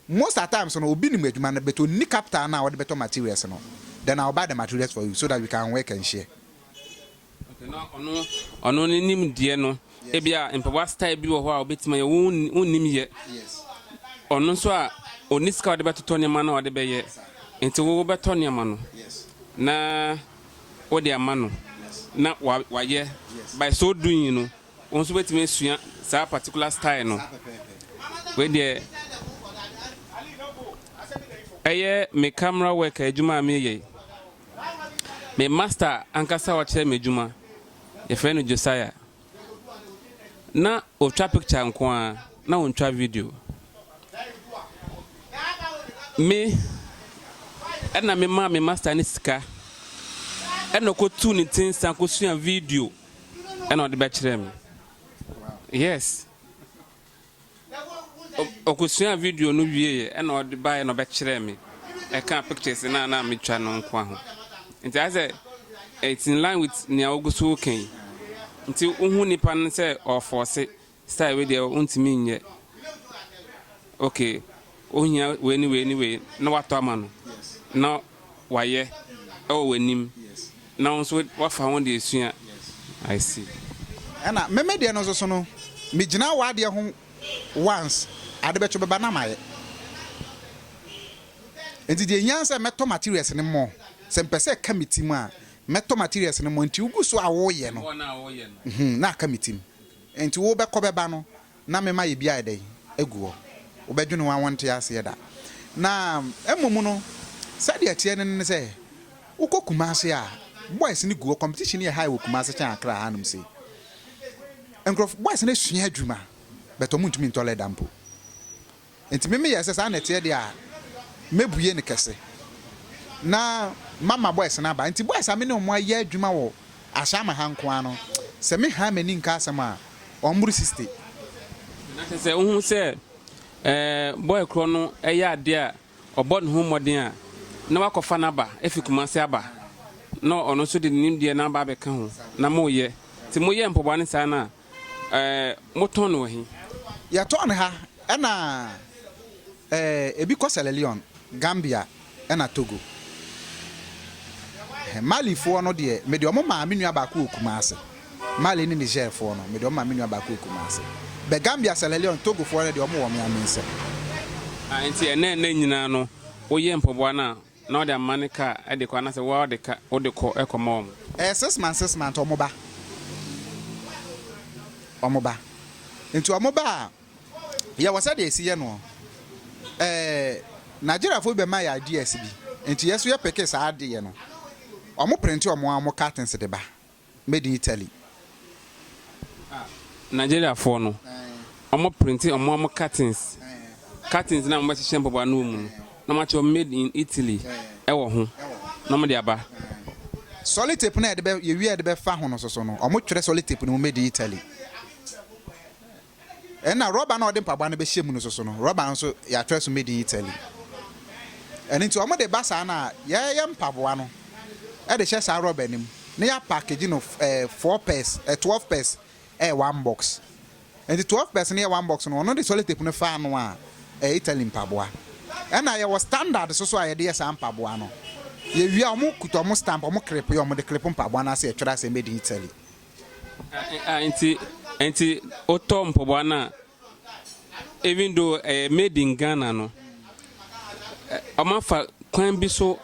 Speaker 1: Most at times no obi nim adwuma no but onni capital no a ɔde bɛtɔ materials no, then I will buy the materials for you so that we can work and share.
Speaker 2: Okay, na ɔno ɔno ne nimdeɛ no ebia mpaboa style bi wɔ hɔ a obetumi ayɛ wo wonnim yɛ. Ɔno nso a onni sika a ɔde bɛtotɔ nneɛma no a ɔde bɛyɛ nti wo wobɛtɔ nneɛma no na wode ama no na wayɛ by so doing no Wo nso wobɛtumi asua saa particular style no. Wei deɛ ɛyɛ me camera work adwuma a meyɛ yi. Me master ankasa a ɔkyerɛ me adwuma, yɛfrɛ no Josiah. Na ɔtwa picture nko ara, na ɔntwa video. Me ɛna memaa me master no sika ɛna ɔkɔtuu ne ti nsa kɔsua video. Ɛna ɔde bɛkyerɛɛ me. Yes. Ɔkɔsuaa video no wieeɛ ɛna ɔde baeɛ na ɔbɛkyerɛɛ me. Ɛka pictures no a na metwa no nkoa ho. Nti ayɛ sɛ it's in line with nea wogu so reka yi. Nti wohu nipa no sɛ ɔɔfɔɔse Style wei deɛ wontumi nyɛ. Okay, wohia wei ne wei ne wei na woatɔ ama no na wayɛ ɛwɔ w'anim na wo nso woafa ho de asua. I see.
Speaker 1: Ɛna me me deɛ no nso so no, me gyina w'adeɛ ho once, ade bɛkye bɛba na mayɛ. Nti deɛ ɛhia ne sɛ mɛtɔ materials no more. Sɛ mepɛ sɛ ɛka me ti mu a, mɛtɔ materials no more. Nti wogu so a woreyɛ no, na aka me ti mu. Nti wobɛkɔ bɛba no, na mema yɛ bi ayɛ dɛn? Agu hɔ. Wobɛdwene ho a wonte aseɛ da. Na mmom no, sɛdeɛ ɛteɛ no ne sɛ, wokɔ Kumasi a, boys no gu hɔ, competition no yɛ high wɔ Kumasi kyɛn Accra hanom sei. Nkurɔfo, boys no asua adwuma, but wɔntumi ntɔ leather mpo. Nti me meyɛɛ sɛ saa na ɛteɛ deɛ a, mɛbue no kɛse na mama boys no aba. Nti boys a me ne wɔn ayɛ adwuma wɔ Ashaiman ha nko ara no, sɛ me han m'ani nka asɛm a, wɔmmoro 60.
Speaker 2: Na kyerɛ sɛ wohu sɛ boy korɔ no yɛ adeɛ a ɔbɔ ne ho mmɔden a, na wakɔfa no aba afi Kumasi aba, na ɔno nso de ne nimdeɛ no aba abɛka ho na moyɛ. Nti moyɛ mpaboa no saa no a, Ɛɛ, motɔn no wɔ he?
Speaker 1: Yɛtɔn no ha, ɛna ɛɛ ebi kɔ Sierra Leone, Gambia ɛna Togo. Malifoɔ no deɛ, mede wɔn maa me nua baako wɔ Kumasi. Mali ne Nigerfoɔ no, mede wɔn maa me nua baako wɔ Kumasi. But Gambia, Sierra Leone, Togofoɔ no deɛ, wɔn wɔ me ara me nsam.
Speaker 2: Ah, nti ɛnnɛ ɛnnɛ nyinaa no, woyɛ mpaboa no a, na wode ama ne kaa de kɔ anaasɛ wo ara wode ka wode kɔ kɔma wɔn?
Speaker 1: Ɛyɛ 6 months 6 months wɔn ba wɔn ba nti wɔn ba a yɛwɔ sɛdeɛ yɛsi yɛ noɔ ɛɛ Nigeriafoɔ bi bɛma yɛ ideas bi nti yɛ nso yɛ peke saa adeɛ no wɔn printe wɔn ara wɔn cartons de ba made in Italy.
Speaker 2: Nigeriafoɔ no, wɔn printe wɔn wɔn cartons, cartons na wɔbɛhyehyɛ mpaboa no wɔ mu no, na wɔakyerɛ made in Italy ɛwɔ ho, na wɔde aba.
Speaker 1: Solid tape no a yɛde bɛ yɛwie a yɛde bɛfa ho no soso no, wɔtwerɛ solid tape no mu made in Italy. Ɛna rɔba no a wɔde mpaboa no bɛhyɛ mu no soso no, rɔba no nso yɛatwerɛ so made in Italy. Ɛno nti wɔde ba saa no a, yɛyɛ mpaboa no de hyɛ saa rɔba no mu na yɛapackage no eh, 4 pairs, eh, 12 pairs ɛyɛ one box. Nti 12 pairs no yɛ one box no, ɔno de solid tape no fa ano a, ɛyɛ Italy mpaboa. Ɛna yɛwɔ standard so so a yɛde yɛ saa mpaboa no. Yɛwie a wɔn kuta wɔn stamp, wɔn clip yɛ wɔn de clip mpaboa no ase yɛtwerɛ asɛ made in Italy.
Speaker 2: Ah, nti wotɔ mpaboa no a, even though ɛyɛ made in Ghana no, ɔmo afa kwan bi so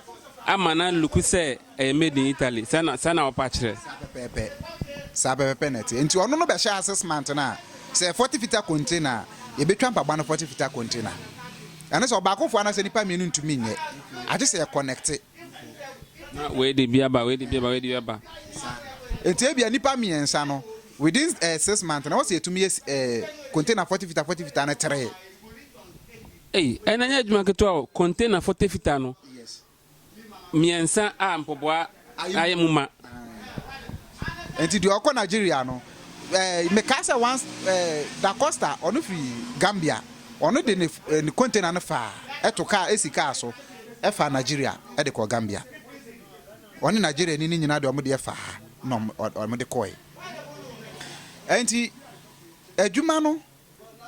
Speaker 2: ama na look sɛ ɛyɛ made in Italy. Saa na wɔpa kyerɛ.
Speaker 1: Saa pɛpɛɛpɛ, saa pɛpɛɛpɛ na ɛte. Nti ɔno no bɛhyɛ 6 months no a, sɛ 40 footer container a, yɛbɛtwa mpaboa no 40 footer container. Ɛno sɛ ɔbaakofoɔ anaasɛ nipa mmienu ntumi nyɛ, agye sɛ yɛ connect.
Speaker 2: Na wei de bi aba, wei de bi aba, wei de bi aba.
Speaker 1: Nti ebia nipa mmiɛnsa no within 6 months na wɔsɛ yɛtumi yɛ container 40 footer 40 footer no tere.
Speaker 2: Ei, ɛna nyɛ adwuma ketewa o, container 40 footer no. Mmiɛnsa a mpaboa ayɛ mu ma.
Speaker 1: Nti deɛ ɔkɔ Nigeria no, mekaa sɛ once Da Costa ɔno firi Gambia, ɔno de ne container no faa ɛto kaa esi kaa so ɛfa Nigeria ɛde kɔ Gambia. Ɔne Nigeria ni ne nyinaa de ɔmo deɛ fa ha na ɔmo de kɔɛ. Nti adwuma no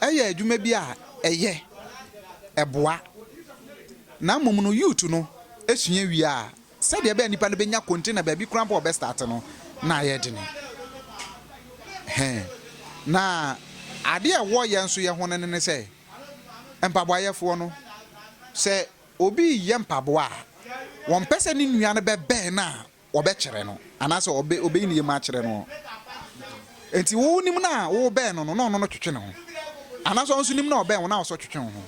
Speaker 1: ɛyɛ adwuma bi a ɛyɛ ɛboa na mmom no youth no esua wie a sɛdeɛ ɛbɛyɛ nipa no bɛnya container baabi koraa mpo a ɔbɛ start no na ayɛ dene hɛn. Na adeɛ a ɛwɔ yɛn nso yɛ ho no ne sɛ mpaboayɛfoɔ no sɛ obi yɛ mpaboa a wɔmpɛ sɛ ne nua no bɛbɛn no a wɔbɛkyerɛ no anaasɛ ɔbɛ ɔbɛyi ne yam akyerɛ no. Nti wo nim no a wobɛn no no na ɔno no twetwe ne ho anaasɛ ɔno nso nim na ɔbɛn wo na ɔsɔ twetwe wo ho.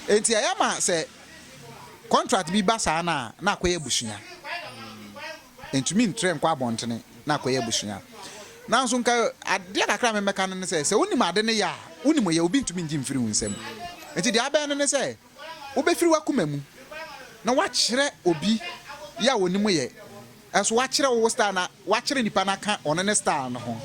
Speaker 1: Nti ɛyɛ ma sɛ contract bi ba saa na na akɔyɛ abusua ntumi ntrɛ nkɔ abɔntene na akɔyɛ abusua. Nanso nka adeɛ kakra a memɛka no ne sɛ sɛ wonim ade no yɛ a wonim yɛ obi ntumi ngye mfiri wo nsam. Nti deɛ abɛn no ne sɛ wobɛfiri w'akoma mu na wakyerɛ obi yɛ a onim yɛ ɛnso wakyerɛ wo style na wakyerɛ nipa no aka ɔno ne style no ho.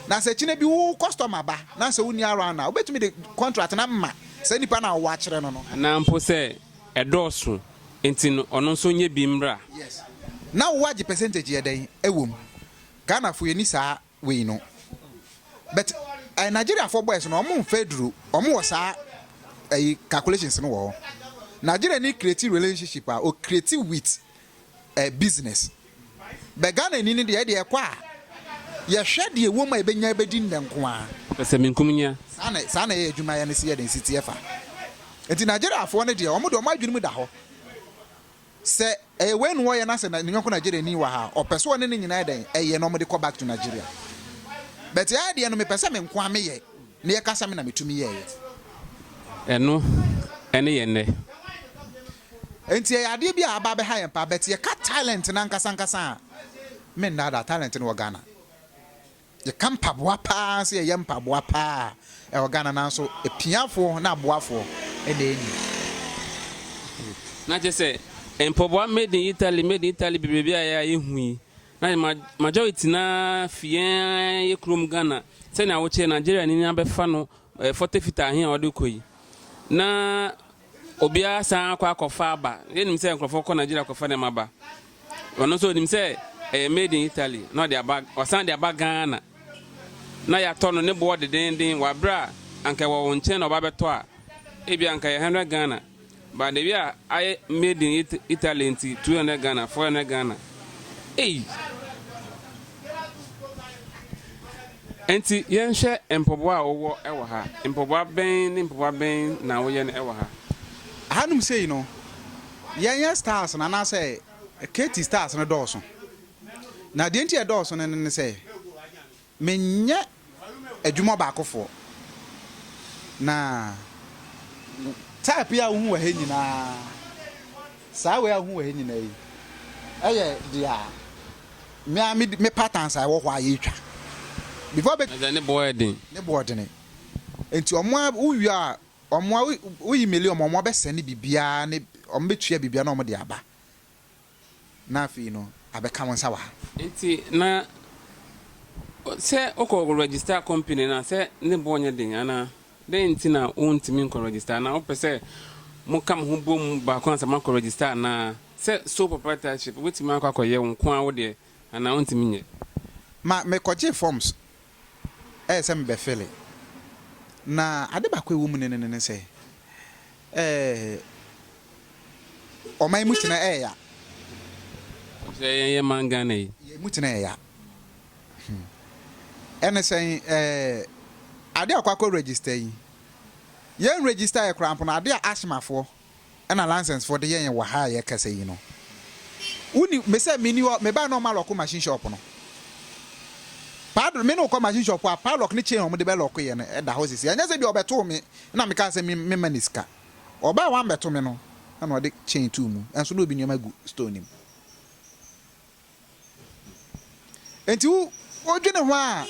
Speaker 1: Na sɛ kyina bi wo customer ba na sɛ wonni around a wobɛtumi de contract no ama saa nipa no a wowɔ akyerɛ no no.
Speaker 2: Anaa mpo sɛ ɛdɔɔso nti no ɔno nso nyɛ bi mmra.
Speaker 1: Yes. Na wo agye percentage yɛ dɛn ɛwɔ mu? Ghanafoɔ yɛni saa wei no. But Nigeriafoɔ boys no ɔmo mfa aduro, ɔmo wɔ saa ɛyi calculations no wɔ hɔ. Nigeria ni create relationship a o create with business. But Ghana ni no deɛ ɛdeɛ ɛkɔ a yɛhwɛ deɛ ɛwɔ mu a yɛbɛnya ɛbɛdi nnɛ nko ara.
Speaker 2: Pɛ sɛ minkum nya.
Speaker 1: Saa na ɛyɛ adwuma yɛ no si yɛ den si teɛ fa. Nti Nigeriafoɔ no deɛ ɔmo deɛ ɔmo adwene mu da hɔ. Sɛ ɛyɛ wei na ɔyɛ na sɛ ne yɔnko Nigeriani wɔ ha a, ɔpɛ sɛ ɔne ne nyinaa yɛ dɛn? Ɛyɛ na wɔde kɔ back to Nigeria. But yɛn deɛ no mepɛ sɛ me nko ara meyɛ na yɛka sɛ me na metumi yɛeɛ.
Speaker 2: Ɛno ne yɛn nnɛ.
Speaker 1: Enti ɛyɛ adeɛ bi a aba abɛha yɛn paa but yɛka talent no ankasa ankasa a, mennaadaa, talent no wɔ Ghana. Yɛka mpaboa paa sɛ yɛyɛ mpaboa paa ɛwɔ Ghana nanso apiafoɔ ne aboafoɔ na ɛnni.
Speaker 2: Na kyerɛ sɛ mpaboa made in Italy made in Italy bebrebe a yɛ a yɛhu yi na majority no ara fi yɛn ara yɛ kurom Ghana sɛnea wokyerɛ Nigeria ni no abɛfa no fɔte fita ahe a ɔde kɔ yi na Obiara san akɔ akɔfa aba. Yɛnim sɛ nkurɔfoɔ kɔ Nigeria kɔfa nneɛma ba. Ɔno nso ɔnim sɛ ɛyɛ made in Italy na ɔde aba, ɔsan de aba Ghana. Na yɛatɔ no ne boɔ dedenden wɔ aberɛ a anka ɛwɔ wo nkyɛn na ɔba bɛtɔ a, ebia anka ɛyɛ 100 Ghana. But the way a ayɛ made in Italy nti 200 Ghana, 400 Ghana. Ei! Enti yɛnhwɛ mpaboa a wowɔ wɔ ha. Mpaboa bɛn ne mpaboa bɛn na woyɛ no wɔ ha?
Speaker 1: Hanom sei no, yɛnyɛ styles no anaasɛ Katie styles no dɔɔso. Na deɛ nti a ɛdɔɔso no ne sɛ, menyɛ adwuma ɔbaakofoɔ. Na type yi a wohu wɔ ha nyinaa, saa wei a wohu wɔ ha nyinaa yi, ɛyɛ deɛ Me ara me me patterns a ɛwɔ hɔ a yɛtwa. Before bɛ.
Speaker 2: Na ne boɔ yɛ den.
Speaker 1: Ne boɔ dene. Nti ɔmo a wo wie a ɔmo a wo yi mail ɔmo ɔmo abɛ sɛne biribiara ne ɔmo bɛ tua biribiara na ɔmo de aba. Na afei no abɛka wo nsa wɔ ha.
Speaker 2: Nti na sɛ wokɔ register company no a sɛ ne boɔ nyɛ den anaa? Dɛn nti na wontumi nkɔ register anaa wopɛ sɛ moka mo ho bom baako ansa moakɔ register anaa? Sɛ sole proprietorship wobɛtumi akɔ akɔyɛ wo nko ara wo deɛ anaa wontumi nyɛ?
Speaker 1: Ma mekɔgyee forms ɛyɛ sɛ mebɛ fille na ade baako a ɛwɔ mu ne ne ne sɛ ɛɛ ɔman yi mu tena ɛyɛ ya.
Speaker 2: Kyerɛ yɛn yɛ man Ghana yi.
Speaker 1: Yɛn mu tena ɛyɛ ya. Hmm. Ɛne sɛn ɛɛ ade a ɔkɔ akɔ register yi yɛn register yɛ koraa mpo no ade a Ashmafoɔ ɛna license foɔ de yɛ yɛn wɔ ha a yɛkasa yi no woni me sɛ meni hɔ mebaa na ɔma lɔko machine shop no padlock me ne wokɔ machine shop a padlock ne chain ɔmo de bɛ lɔko yɛ no ɛda hɔ sisi ɛnyɛ sɛ bi ɔbɛtoo me na meka sɛ me mema ne sika ɔbaa wambɛto me no ɛna ɔde chain too mu ɛnso na obi nneɛma gu store no mu. Enti wo wodwene ho a,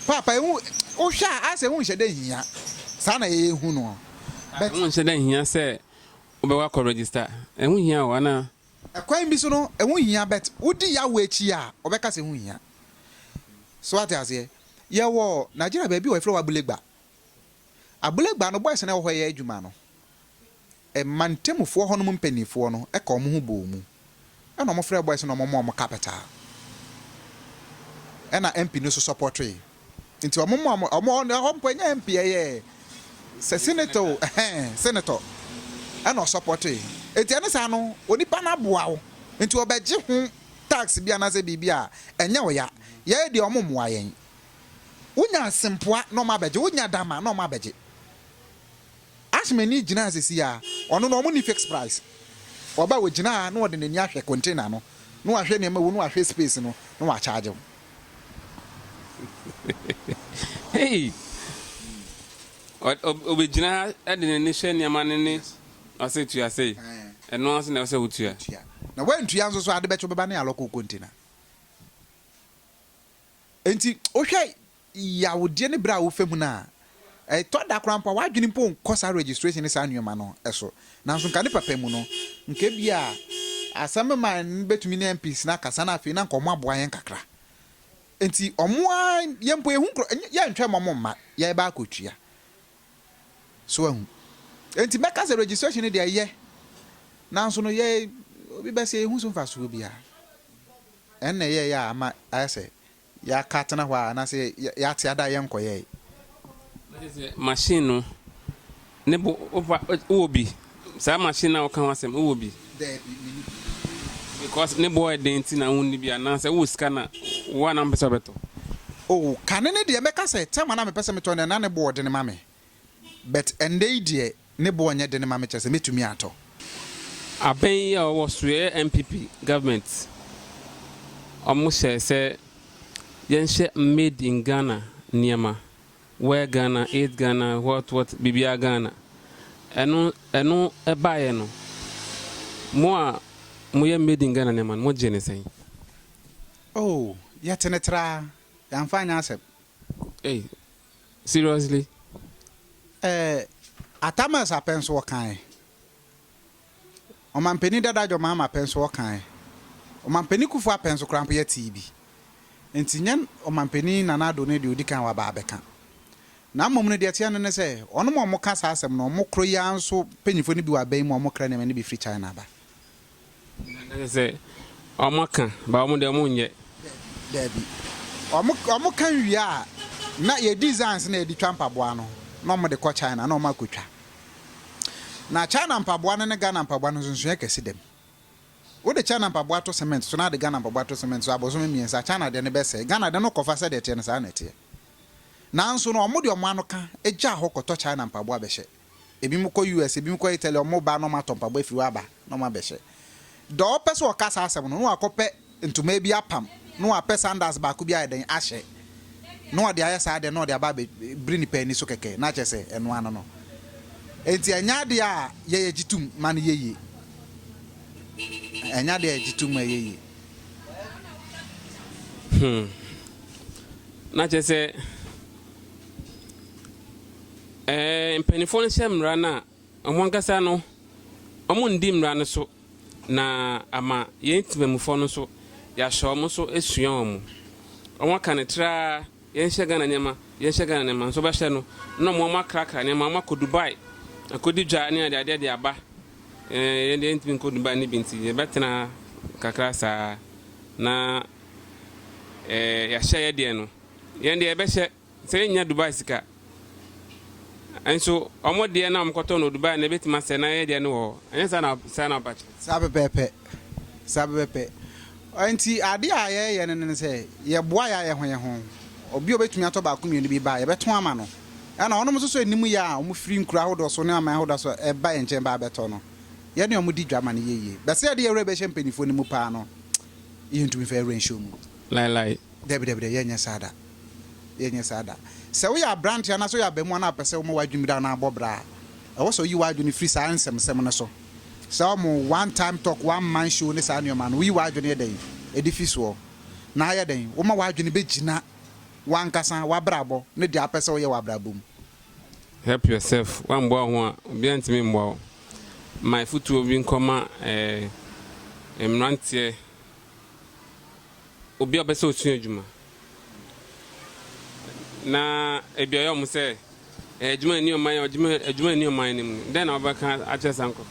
Speaker 1: paapa ehu wohwɛ a asɛ ho nhyɛ dɛ nhia. Saa na yɛyɛ hu no.
Speaker 2: But ɛho nhyɛ dɛ nhia sɛ wobɛkɔ akɔ register. Ɛho hia o anaa?
Speaker 1: Ɛkwan bi so no ɛho hia but wodi yaw akyi a wɔbɛka sɛ ɛho hia. So wate aseɛ? Yɛwɔ Nigeria baabi wɔ yɛfrɛ hɔ Abulegba. Abulegba no boys no a ɛwɔ hɔ yɛ adwuma no Mantamufoɔ hɔnom mpaninfoɔ no ka wɔn ho bɔɔ mu ɛna wɔn frɛɛ boys no na wɔn maa wɔn capital ɛna MP no nso sɔpɔtoe nti wɔn maa wɔn wɔn ɛhɔ mpo ɛnyɛ MP ɛyɛ sɛ senator o ɛhɛn senator ɛna ɔsɔpɔtoe nti ɛne saa no onipa no aboa wo nti ɔbɛgye ho tax bi anaasɛ biribi a ɛnyɛ ɔya yɛn deɛ wɔn mmoa yɛn wonya asempoa na wɔn abɛgye wonya dama na wɔn abɛgye. As m'ani gyina ha sesei a, ɔno no ɔmo nni fix price. Ɔba a ogyina ha na ɔde n'ani ahwɛ container no, na wahwɛ nneɛma ɛwɔ mu, na wahwɛ space no, na wa charge wo.
Speaker 2: Hey! Ɔbɛgyina ha de n'ani hwɛ nneɛma no ne ɔsɛ tua sei. Ɛno ara nso na ɛwɔ sɛ wotua.
Speaker 1: Tua. Na woantua nso so a, ade bɛkye wobɛba ne alɔko wo container. Enti wohwɛ yawdeɛ ne berɛ a wofa mu no a, ɛtɔ da koraa mpo a w'adwene mpo nkɔ saa registration ne saa nneɛma no so. Nanso nka ne papa mu no, nka ebia asɛm man no bɛtumi ne MPs no akasa na afei na nka wɔn aboa yɛn kakra. Nti wɔn ara yɛn mpo yɛhu nkorɔ, yɛntwɛn ma wɔn mma, yɛreba akɔtua. So wahu? Enti mɛka sɛ registration no deɛ ɛyɛ, nanso no yɛ obi bɛsɛ yɛhu so mfasoɔ biara. Ɛnna ɛyɛeɛ a ama ayɛ sɛ Yɛaka atena hɔ a anaasɛ yɛate ada a yɛnkɔyɛe.
Speaker 2: Na kyerɛ sɛ machine no ne bo wofa wowɔ bi saa machine no a woka ho asɛm wowɔ bi.
Speaker 1: Daabi menni bi.
Speaker 2: Because ne bo yɛ den nti na wonni bi anaasɛ wowɔ sika na wo a na wopɛ sɛ wobɛtɔ.
Speaker 1: Oh kane no deɛ mɛka sɛ time a na mepɛ sɛ metɔ no deɛ na ne bo ɔdene ma me but ɛndɛ yi deɛ ne boɔ nyɛ dene ma me kyerɛ sɛ mɛtumi atɔ.
Speaker 2: Abɛn yi a ɔwɔ so yɛ NPP government ɔmo hyɛɛ sɛ yɛnhyɛ made in Ghana nneɛma, wear Ghana, eat Ghana, what what biribiara Ghana. Ɛno ɛno ɛbaeɛ no, mo a moyɛ made in Ghana nneɛma no, mogye ne sɛn?
Speaker 1: Oh, yɛte ne traa, yɛamfa anyɛ asɛm.
Speaker 2: Hey, seriously?
Speaker 1: Atta Mills apɛ nso wɔkae. Ɔmampanin dada John Mahama apɛ nso wɔkae. Ɔmampanin Kufuor apɛ nso koraa mpo yɛtee bi. Nti nyɛ ɔmampanin Nana Addo ne deɛ odi kan waba abɛka. Na mmom no deɛ ɛteɛ no ne sɛ, ɔnom a wɔka saa asɛm no, wɔn koro yi ara nso mpanyinfoɔ no bi wɔ aban mu a wɔkra nneɛma no bi firi China aba.
Speaker 2: Na kyerɛ sɛ wɔn aka, ba wɔn deɛ wɔn nyɛ.
Speaker 1: Daabi. Wɔn ka wie a, na yɛ designs na yɛde twa mpaboa no, na wɔn de kɔ China na wɔn akɔtwa. Na China mpaboa no ne Ghana mpaboa no nsonsonoeɛ kɛse da mu. Wode China mpaboa to cement so na wode Ghana mpaboa to cement so abosome 3, China deɛ no bɛsɛe. Ghana deɛ no kɔfa sɛdeɛ ɛteɛ no saa na ɛteɛ. Nanso no wɔn de wɔn ano ka gyaa hɔ kɔtɔ China mpaboa bɛhyɛ. Ebinom kɔ US, ebinom kɔ Italy, wɔn ba na wɔn atɔ mpaboa afiri hɔ aba na wɔn abɛhyɛ. Deɛ ɔpɛ sɛ ɔka saa asɛm no, na wakɔpɛ ntoma bi apam, na wapɛ sandals baako bi ayɛ dɛn ahyɛ, na ɔde ayɛ saa adeɛ na ɔde aba abɛbiri nipa ani so kɛkɛ, na kyerɛ sɛ ɛno ano no. Enti ɛnyɛ adeɛ a yɛyɛ gye tom ma no yɛ yie. Ɛnyɛ adeɛ a yɛgye tom ma ɛyɛ yie.
Speaker 2: Na kyerɛ sɛ ɛɛ mpanimfoɔ no hyɛ mmara no a, wɔn ankasa no, wɔndi mmara no so na ama yɛn temamufoɔ no nso, yɛahyɛ wɔn so asua wɔn. Wɔaka no traa, yɛnhyɛ Ghana nneɛma, yɛnhyɛ Ghana nneɛma, nso bɛhyɛ no, na wɔn akrakra nneɛma, wɔn akɔ Dubai, akɔdi dwa ne adeadeɛ de aba. Ɛɛ yɛn deɛ yɛntumi nkɔ Dubai no bi nti, yɛbɛtena kakra saa na ɛɛ yɛahyɛ yɛ deɛ no. Yɛn deɛ yɛbɛhyɛ sɛ yɛnnya Dubai sika. Nso wɔn deɛ na wɔkɔtɔ no Dubai no ebɛtumi asɛ na yɛ deɛ no wɔ hɔ. Ɛnyɛ saa na saa na ɔba kyerɛ.
Speaker 1: Saa pɛpɛɛpɛ. Saa pɛpɛɛpɛ. Nti adeɛ a yɛyɛ no ne sɛ, yɛboa yɛ ayɛ ho yɛ ho. Obi a obɛtumi atɔ baako mmienu bi ba a, yɛbɛtɔn ama no. Ɛna wɔnom nso so anim yɛ a wɔfiri nkuro ahodoɔ so ne aman ahodoɔ so ɛba yɛn nkyɛn ba abɛtɔ no, yɛne wɔn di dwa ma no yɛ yie. Bɛsɛ yɛde yɛn werɛ bɛhyɛ mpanimfoɔ no mu paa no, yɛntumi mfa yɛn werɛ nhyɛ wɔn mu.
Speaker 2: Laelae.
Speaker 1: Dabi, dabi, dabi, yɛnyɛ saa da. Yɛnyɛ saa da. Sɛ woyɛ aberanteɛ anaasɛ woyɛ abaamua na wopɛ sɛ woma w'adwene da anaa bɔ bra a, ɛwɔ sɛ woyi w'adwene firi saa nsɛmnsɛm no so. Sɛ wɔn one time talk, one man show ne saa nneɛma no, woyi w'adwene yɛ dɛn? Ɛde fi soɔ. Na ayɛ dɛn? Woma w'adwene bɛgyina w'ankasa w'abrabɔ ne deɛ wopɛ sɛ woyɛ wɔ abrabɔ mu.
Speaker 2: Help yourself, woamboa wo ho a, obiara ntumi mmoa wo. Ma afotuo bi nkɔma eh, mmeranteɛ, obi a ɔpɛ sɛ ɔsua adwuma na ebi ɔyɛ wɔn sɛ eh, adwuma nni ɔman adwuma adwuma nni ɔman no mu no, dɛn na wobɛka akyerɛ saa nkurɔfoɔ?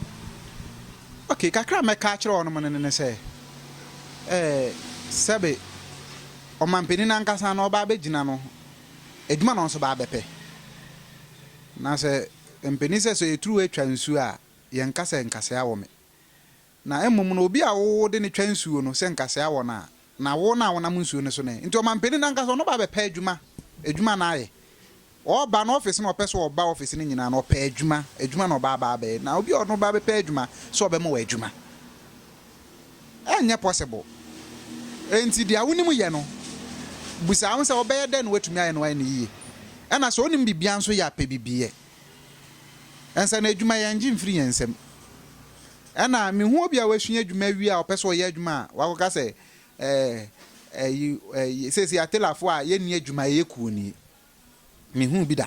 Speaker 1: Okay, kakra a mɛka akyerɛ wɔn no ne sɛ, eh, sɛbe ɔmanpanin no ankasa no ɔba abɛgyina no, adwuma na ɔno nso ba abɛpɛ. Na sɛ mpanin sɛ sɛ yɛturu atwa nsuo a, yɛnka sɛ nkasɛɛ awɔ me. Na mmom no, obi a wode no twa nsuo no, sɛ nkasɛɛ awɔ no a, na wo no a wonam nsuo no so no ɛ. Nti ɔmanpanin no ankasa ɔno ba abɛpɛ adwuma, adwuma na ayɛ. Ɔreba no office no ɔpɛ sɛ ɔba office no nyinaa no ɔpɛ adwuma, adwuma na ɔba aba abɛyɛ. Na obi a ɔno ba abɛpɛ adwuma sɛ ɔbɛma wo adwuma. Ɛnyɛ possible. Enti deɛ wonim yɛ no, bisa wo ho sɛ wobɛyɛ dɛn na woatumi ayɛ na woayɛ no yie. Ɛna sɛ wonim biribiara nso yɛ a, pɛ biribi yɛ. Ɛnsa na adwuma yɛngye mfiri yɛn nsam. Ɛna mehu obi a wasua adwuma awie a ɔpɛ sɛ ɔyɛ adwuma a wakɔka sɛ ɛɛ ɛyi ɛyi seesei atelafoɔ a yɛnni adwuma yɛyɛ kuo nie. Menhuu bi da.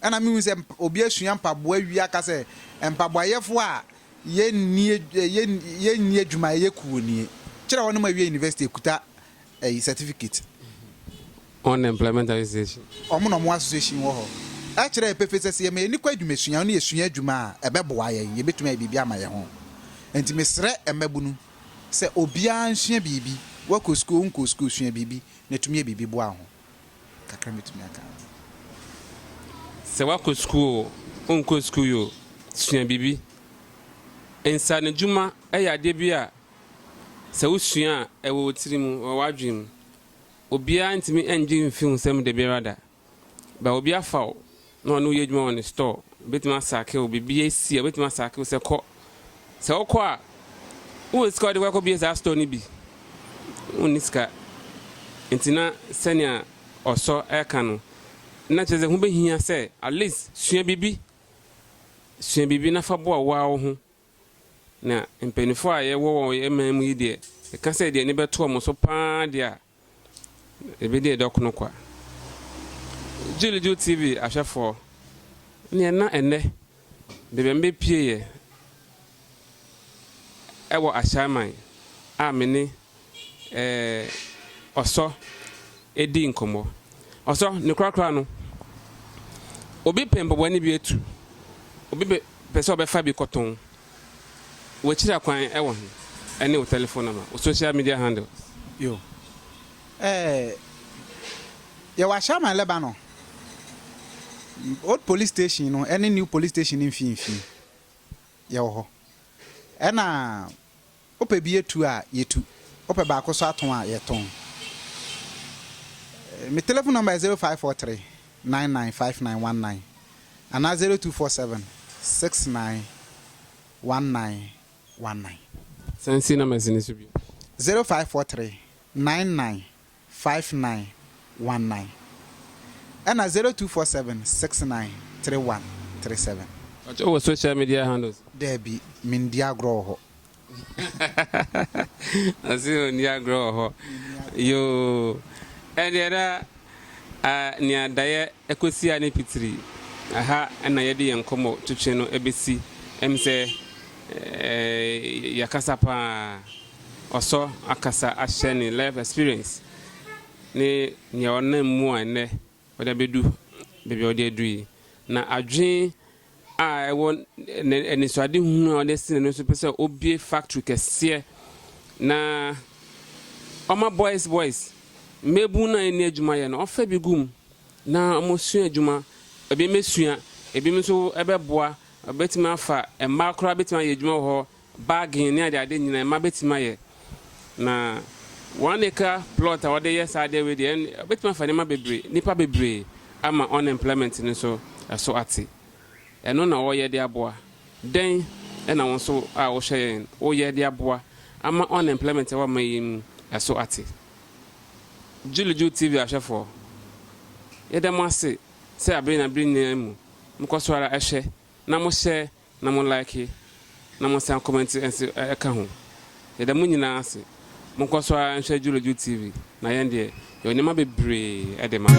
Speaker 1: Ɛna mehu sɛ obi asua mpaboa awie aka sɛ mpaboayɛfoɔ a yɛnni yɛnni adwuma yɛyɛ kuo nie. Kyerɛ wɔnom awie university ekuta ɛyi certificate.
Speaker 2: Unemployment Association.
Speaker 1: Wɔn na wɔn association wɔ hɔ. Ɛkyerɛ yɛn pefee sɛ sɛ yɛma yɛn ani kɔ adwumasua na yɛsua adwuma a, ɛbɛboa yɛn, yɛbɛtumi ayɛ biribi ama yɛn ho. Enti mesrɛ mmabunu sɛ obiara nsua biribi, woakɔ sukuu o, wonkɔɔ sukuu o, sua biribi na tumi yɛ biribi boa wo ho. Kakra mɛtumi aka.
Speaker 2: Sɛ woakɔ sukuu o, wonkɔɔ sukuu o, sua biribi. Nsaanodwuma yɛ adeɛ bi a sɛ wosua a, ɛwɔ wo tiri mu, ɛwɔ w'adwene mu. Obiara ntumi ngye mfi wo nsam da biara da. Ba obi afa wo na ɔne wo yɛ adwuma wɔ ne store, obetumi asake wo, biribi asi a, obetumi asake wo sɛ kɔ. Sɛ wokɔ a, Wowɔ sika a wode kɔ akɔbue saa store no bi? Wonni sika. Nti na sɛnea ɔsɔ reka no, na kyerɛ sɛ ho bɛhia sɛ at least sua biribi. Sua biribi na fa boa wo ara wo ho. Na mpanimfoɔ a yɛwɔ wɔ yɛn man mu yi deɛ, yɛka sɛ deɛ ani bɛto wɔn so pa ara deɛ a, ɛbɛdi ɛdɔkono kwa. Juliju TV ahwɛfoɔ, neɛ na ɛnnɛ baabi a mebɛpieeɛ wɔ Ashaiman a me ne Ɔsɔ di nkɔmmɔ. Ɔsɔ, ne korakora no, obi pɛ mpaboa no bi atu, obi pɛ sɛ ɔbɛfa bi kɔtɔn. W'akyiri akwan wɔ he? Ɛne wo telephone number, wo social media handles.
Speaker 1: Yo. Eh, yɛwɔ Ashaiman Lebanon. Old police station no ɛne new police station no mfinimfini. Yɛwɔ hɔ. Ɛna wopɛ bi atu a, yɛtu. Wopɛ baako nso atɔn a, yɛtɔn. Me telephone number yɛ 0543 995919 anaa 0247 69 1919.
Speaker 2: San si numbers no so bio.
Speaker 1: 0543 99 5919 ɛna 0247 69 3137.
Speaker 2: Mpakyɛ wowɔ social media handles?
Speaker 1: Daabi, mendi agorɔ wɔ hɔ.
Speaker 2: Ɔse ɔnni agorɔ wɔ hɔ. Yoo, ɛdeɛ na nea daeɛ ɛkɔsi a ne pitiri. Ɛha na yɛde yɛn nkɔmmɔ twetwe no ɛbɛsi. Ɛm sɛ yɛakasa paa. Ɔsɔ akasa ahyɛ ne life experience ne nea ɔnam mu a ɛnnɛ ɔde abɛdu baabi a ɔde adu yi. Na adwene a ɛwɔ anisoadehunu a ɔde asi n'ani so pɛ sɛ obue factory kɛseɛ na ɔma boys boys mmabun no a ɛnni adwuma yɛ no ɔfa bi gu mu na wɔsua adwuma. Ebi mmɛsua, ebi nso ɛbɛboa, ɔbɛtumi afa mmaa koraa bɛtumi ayɛ adwuma wɔ hɔ Bagging ne adeade nyinaa mma bɛtumi ayɛ. Na one acre plot a wɔde yɛ saa adeɛ wei deɛ ɛbɛtumi afa nneɛma bebree, nnipa bebree ama unemployment no nso ɛso ate. Ɛno na wɔyɛ de aboa. Dɛn na wo nso a wohwɛ yɛn woyɛ de aboa ama unemployment a ɛwɔ ɔman yi mu ɛso ate? Juliju TV ahwɛfoɔ, yɛda mo ase sɛ abere na abere nyinaa mu mokɔ so ara hwɛ na mohyɛ na mo like na mo san comment nso ka ho. Yɛda mo nyinaa ase. Monkɔ so ara nhwɛ Dwuradwu TV na yɛn deɛ yɛwɔ nneɛma bebree de ma mo.